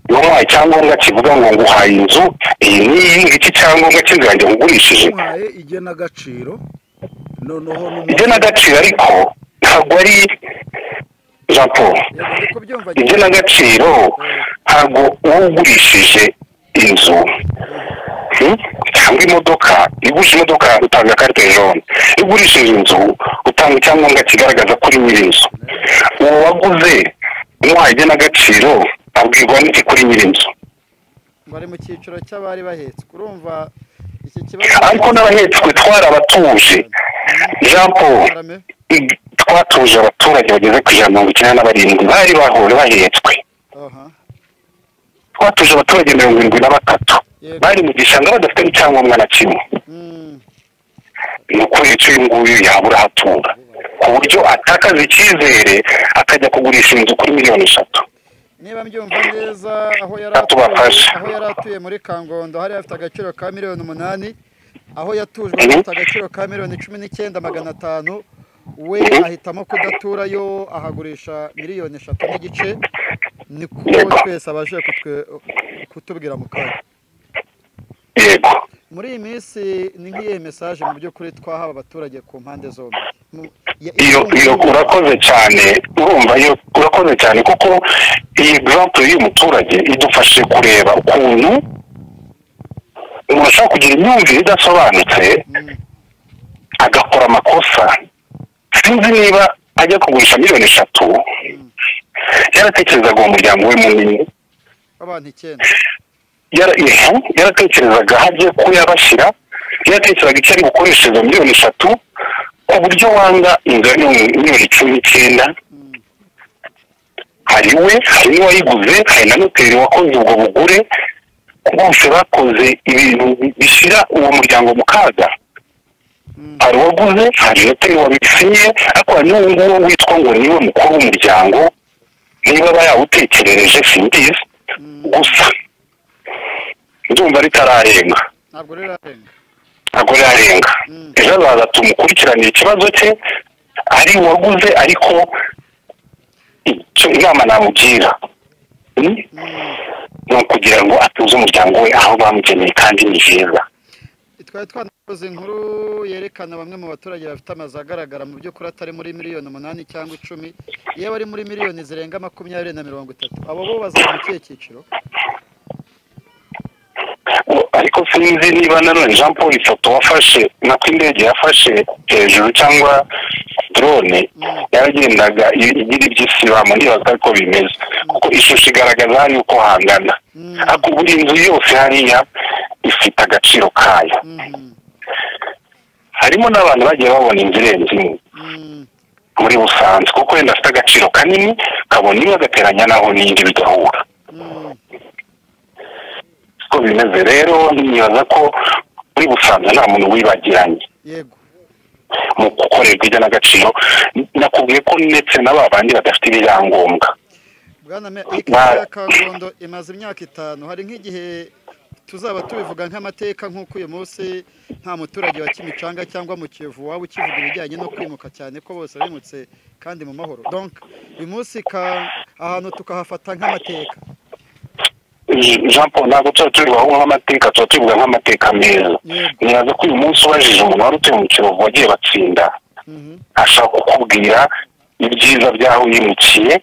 Wamuhaye icyangombwa kivuga ngo nguhaye inzu iyi n'iyi, iki cyangombwa cy'inzu yanjye ngurishije? Wamuhaye igenagaciro, noneho igenagaciro, ariko ntabwo ari Jean Paul. Igenagaciro ntabwo uwugurishije inzu cyangwa imodoka, igurisha imodoka utanga carte jaune, igurishije inzu utanga icyangombwa kigaragaza ko uri nyir'inzu. Uwo waguze umuhaye igenagaciro abwirwa n'iki kuri nyir'inzu? Bari mu cyiciro cy'abari bahetswe. Urumva iki kibazo, ariko n'abahetswe twarabatuje Jean Paul, twatuje abaturage bageze ku 197 bari bahore bahetswe. Twatuje abaturage 73 Bari mu gishanga badafite n'icyangombwa na kimwe. Ni ukuri icyo uyu nguyu yabura ahatura, ku buryo atakaza icyizere akajya kugurisha inzu kuri 3 miliyoni. Niba mbyumva neza, aho yari atuye muri Kangondo hari afite agaciro ka 8 miliyoni, aho yatujwe afite agaciro ka 19,500 miliyoni. We ahitamo kudaturayo, ahagurisha 3.5 miliyoni. Niko twese abashije kutubwira mu kanya. Yego. Muri iyi minsi ni nk'iyihe message mu by'ukuri twahaba abaturage ku mpande zombi? Iyo urakoze cyane, urumva iyo urakoze cyane, kuko iyi example y'uyu muturage idufashije kureba ukuntu umuntu ashobora kugira imyumvire idasobanutse agakora amakosa. Sinzi niba ajya kugurisha 3 miliyoni yaratekerezaga uwo muryango we munini abantu 9, yaratekerezaga aho agiye kuyabashyira, yaratekerezaga icyo ari bukoreshe izo 3 miliyoni, ku buryo wanga inzu ya 19 miliyoni. Hari we, hari n'uwayiguze, hari na noteri wakoze ubwo bugure, bose bakoze ibintu bishyira uwo muryango mu kaga. Hari uwaguze, hari noteri wabisinye, ariko hari n'uwo nguwo witwa ngo niwe mukuru w'umuryango. Niba aba yawutekerereje simbizi, gusa ndumva ritararenga. Ntabwo rirarenga. Ntabwo rirarenga. Ejo azaza tumukurikiranire ikibazo cye, ari uwaguze. Ariko icyo inama namugira ni ukugira ngo atuze umuryango we aho bamugeneye, kandi ni heza. Twari twanakoze inkuru yerekana bamwe mu baturage bafite amazu agaragara mu by'ukuri atari muri 8 miliyoni cyangwa 10, iyo bari muri miliyoni zirenga 20 na 30. Abo bo bazaba mu kihe cyiciro? Ariko sinzi niba nanone, Jean Paul, ifoto wafashe, nako indege yafashe hejuru cyangwa drone yaragendaga igira ibyo isibamo, ndibaza ko bimeze, kuko ishusho igaragaza hariya uko hangana. Ariko buri nzu yose hariya ifite agaciro kayo. Harimo n'abantu bagiye babona inzu irenze imwe muri Busanzwe, kuko wenda afite agaciro kanini, kabona imwe agateranya naho n'indi bigahura. Uko bimeze rero, nibaza ko muri Busanza nta muntu wibagiranye mu gukorerwa igenagaciro. Nakubwiye ko ndetse na ba bandi badafite ibyangombwa. Bwana meya, iyi case ya Kangondo imaze imyaka 5. Hari nk'igihe tuzaba tubivuga nk'amateka, nk'uko uyu munsi nta muturage wa Kimicanga cyangwa mu Kiyovu waba ukivuga ibijyanye no kwimuka, cyane ko bose bimutse kandi mu mahoro. Donc uyu munsi ahantu tukahafata nk'amateka. Jean Paul, ntabwo tuba tubivuga nk'amateka, tuba tubivuga nk'amateka meza. Nibaza ko uyu munsi ubajije umuntu wari utuye mu Kiyovu wagiye batsinda, ashobora kukubwira ibyiza by'aho yimukiye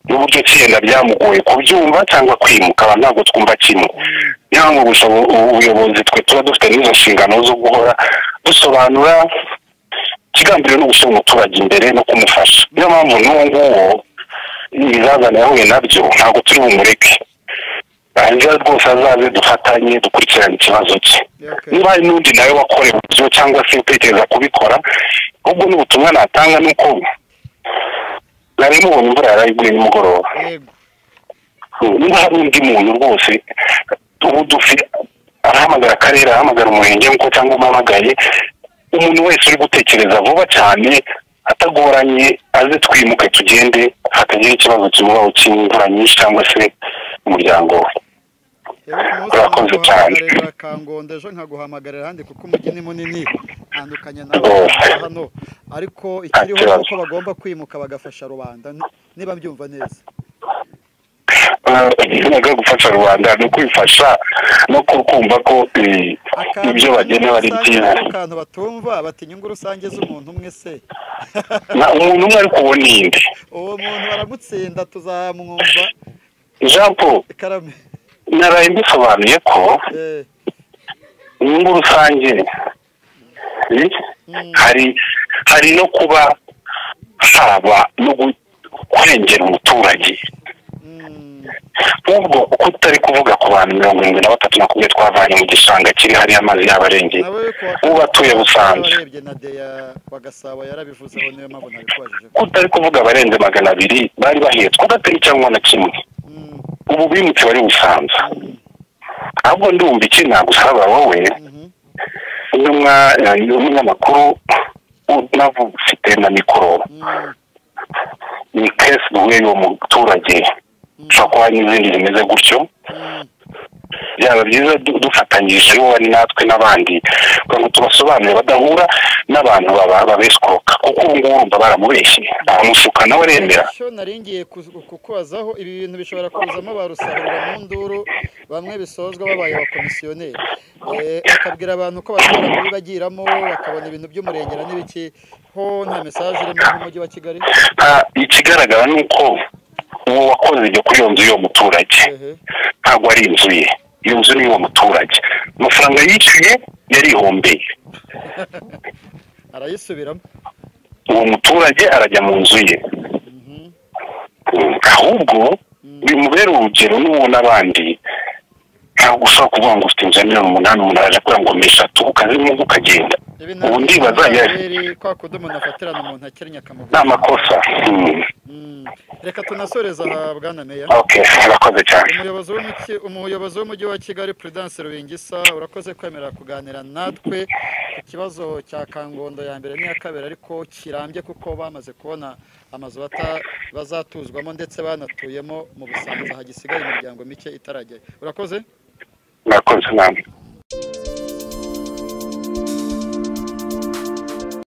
n'uburyo kigenda byamugoye kubyumva cyangwa kwimuka. Abantu ntabwo twumva kimwe. Niyo mpamvu gusa ubuyobozi twe tuba dufite n'izo nshingano zo guhora dusobanura, ikigambiriwe no gushyira umuturage imbere no kumufasha. Niyo mpamvu n'uwo nguwo ibizazane yahuye nabyo ntabwo turi bumureke. Hanyuma rwose azaze dufatanye dukurikirane ikibazo cye. Niba hari n'undi nawe wakorewe ibyo cyangwa se utekereza kubikora, ahubwo n'ubutumwa natanga ni uko nari mubonye imvura yarayiguye nimugoroba. Niba hari undi muntu rwose ubu dufite, arahamagara akarere, arahamagara umurenge nk'uko cyangwa umuhamagaye, umuntu wese uri gutekereza vuba cyane atagoranye aze twimuke tugende, hatagira ikibazo kimubaho cy'imvura nyinshi cyangwa se umuryango we. Urakoze cyane. Kangondo, ejo nkaguhamagarira ahandi, kuko umujyi ni munini, ntandukanye nawe hano. Ariko ikiriho ni uko bagomba kwimuka bagafasha rubanda, niba mbyumva neza. Ntabwo gufasha rubanda ni ukwifasha no kumva ko ibyo bagenewe ari byiza. Akantu batumva bati: "Inyungu rusange z'umuntu umwe se?" Umuntu umwe ariko ubona iyindi. Uwo muntu baramutsinda, tuzamwumva. Jean Paul, naraye mbisobanuye ko inyungu rusange hari no kuba haba no kurengera umuturage. Ubwo uko utari kuvuga ku bantu 73 nakubwiye twavanye mu gishanga kiri hariya amazi yabarengeye, ubu atuye Busanzwe. Ko utari kuvuga abarenze 200 bari bahetswe badateye icyangombwa na kimwe, ubu bimutse bari Busanza. Ahubwo ndumva iki nagusaba wowe n'umunyamakuru unafite na mikoro, ni case duhuye y'uwo muturage, ushobora kuba hari n'izindi zimeze gutyo. Byaba byiza dufatanyije wowe natwe n'abandi kugira ngo tubasobanurire badahura n'abantu babesikoroka, kuko ubu ngubu urumva baramubeshye, aramushuka nawe aremera. Icyo naringiye kukubazaho, ibi bintu bishobora kuzamo ba rusahurira mu nduru, bamwe bisozwa babaye abakomisiyoneri, bakabwira abantu ko bashobora kubibagiramo bakabona ibintu by'umurengera n'ibiki, ho nta message irimo nk'umujyi wa Kigali. Ikigaragara ni uko uwo wakoze ibyo kuri iyo nzu y'uwo muturage ntabwo ari inzu ye, iyo nzu ni iy'uwo muturage, amafaranga yishyuye yarihombeye, arayisubiramo, uwo muturage arajya mu nzu ye. Ahubwo bimubera urugero n'uwo n'abandi, ntabwo ushobora kuvuga ngo ufite inzu ya 8,000,000, umuntu araje akora ngo 3 ukazimuha ukagenda. Ubu ndibaza kwa kundi umuntu afatirana umuntu akennye akamugura, ni amakosa. Reka tunasoreza aha bwana meya. Okay, urakoze cyane. Umuyobozi w'umujyi wa Kigali Prudence Rubingisa, urakoze kwemera kuganira natwe ku kibazo cya Kangondo ya mbere n'iya kabiri, ariko kirambye kuko bamaze kubona amazu bazatuzwamo ndetse banatuyemo mu Busanza, hagisigaye imiryango mike itaragera. Urakoze? Murakoze namwe.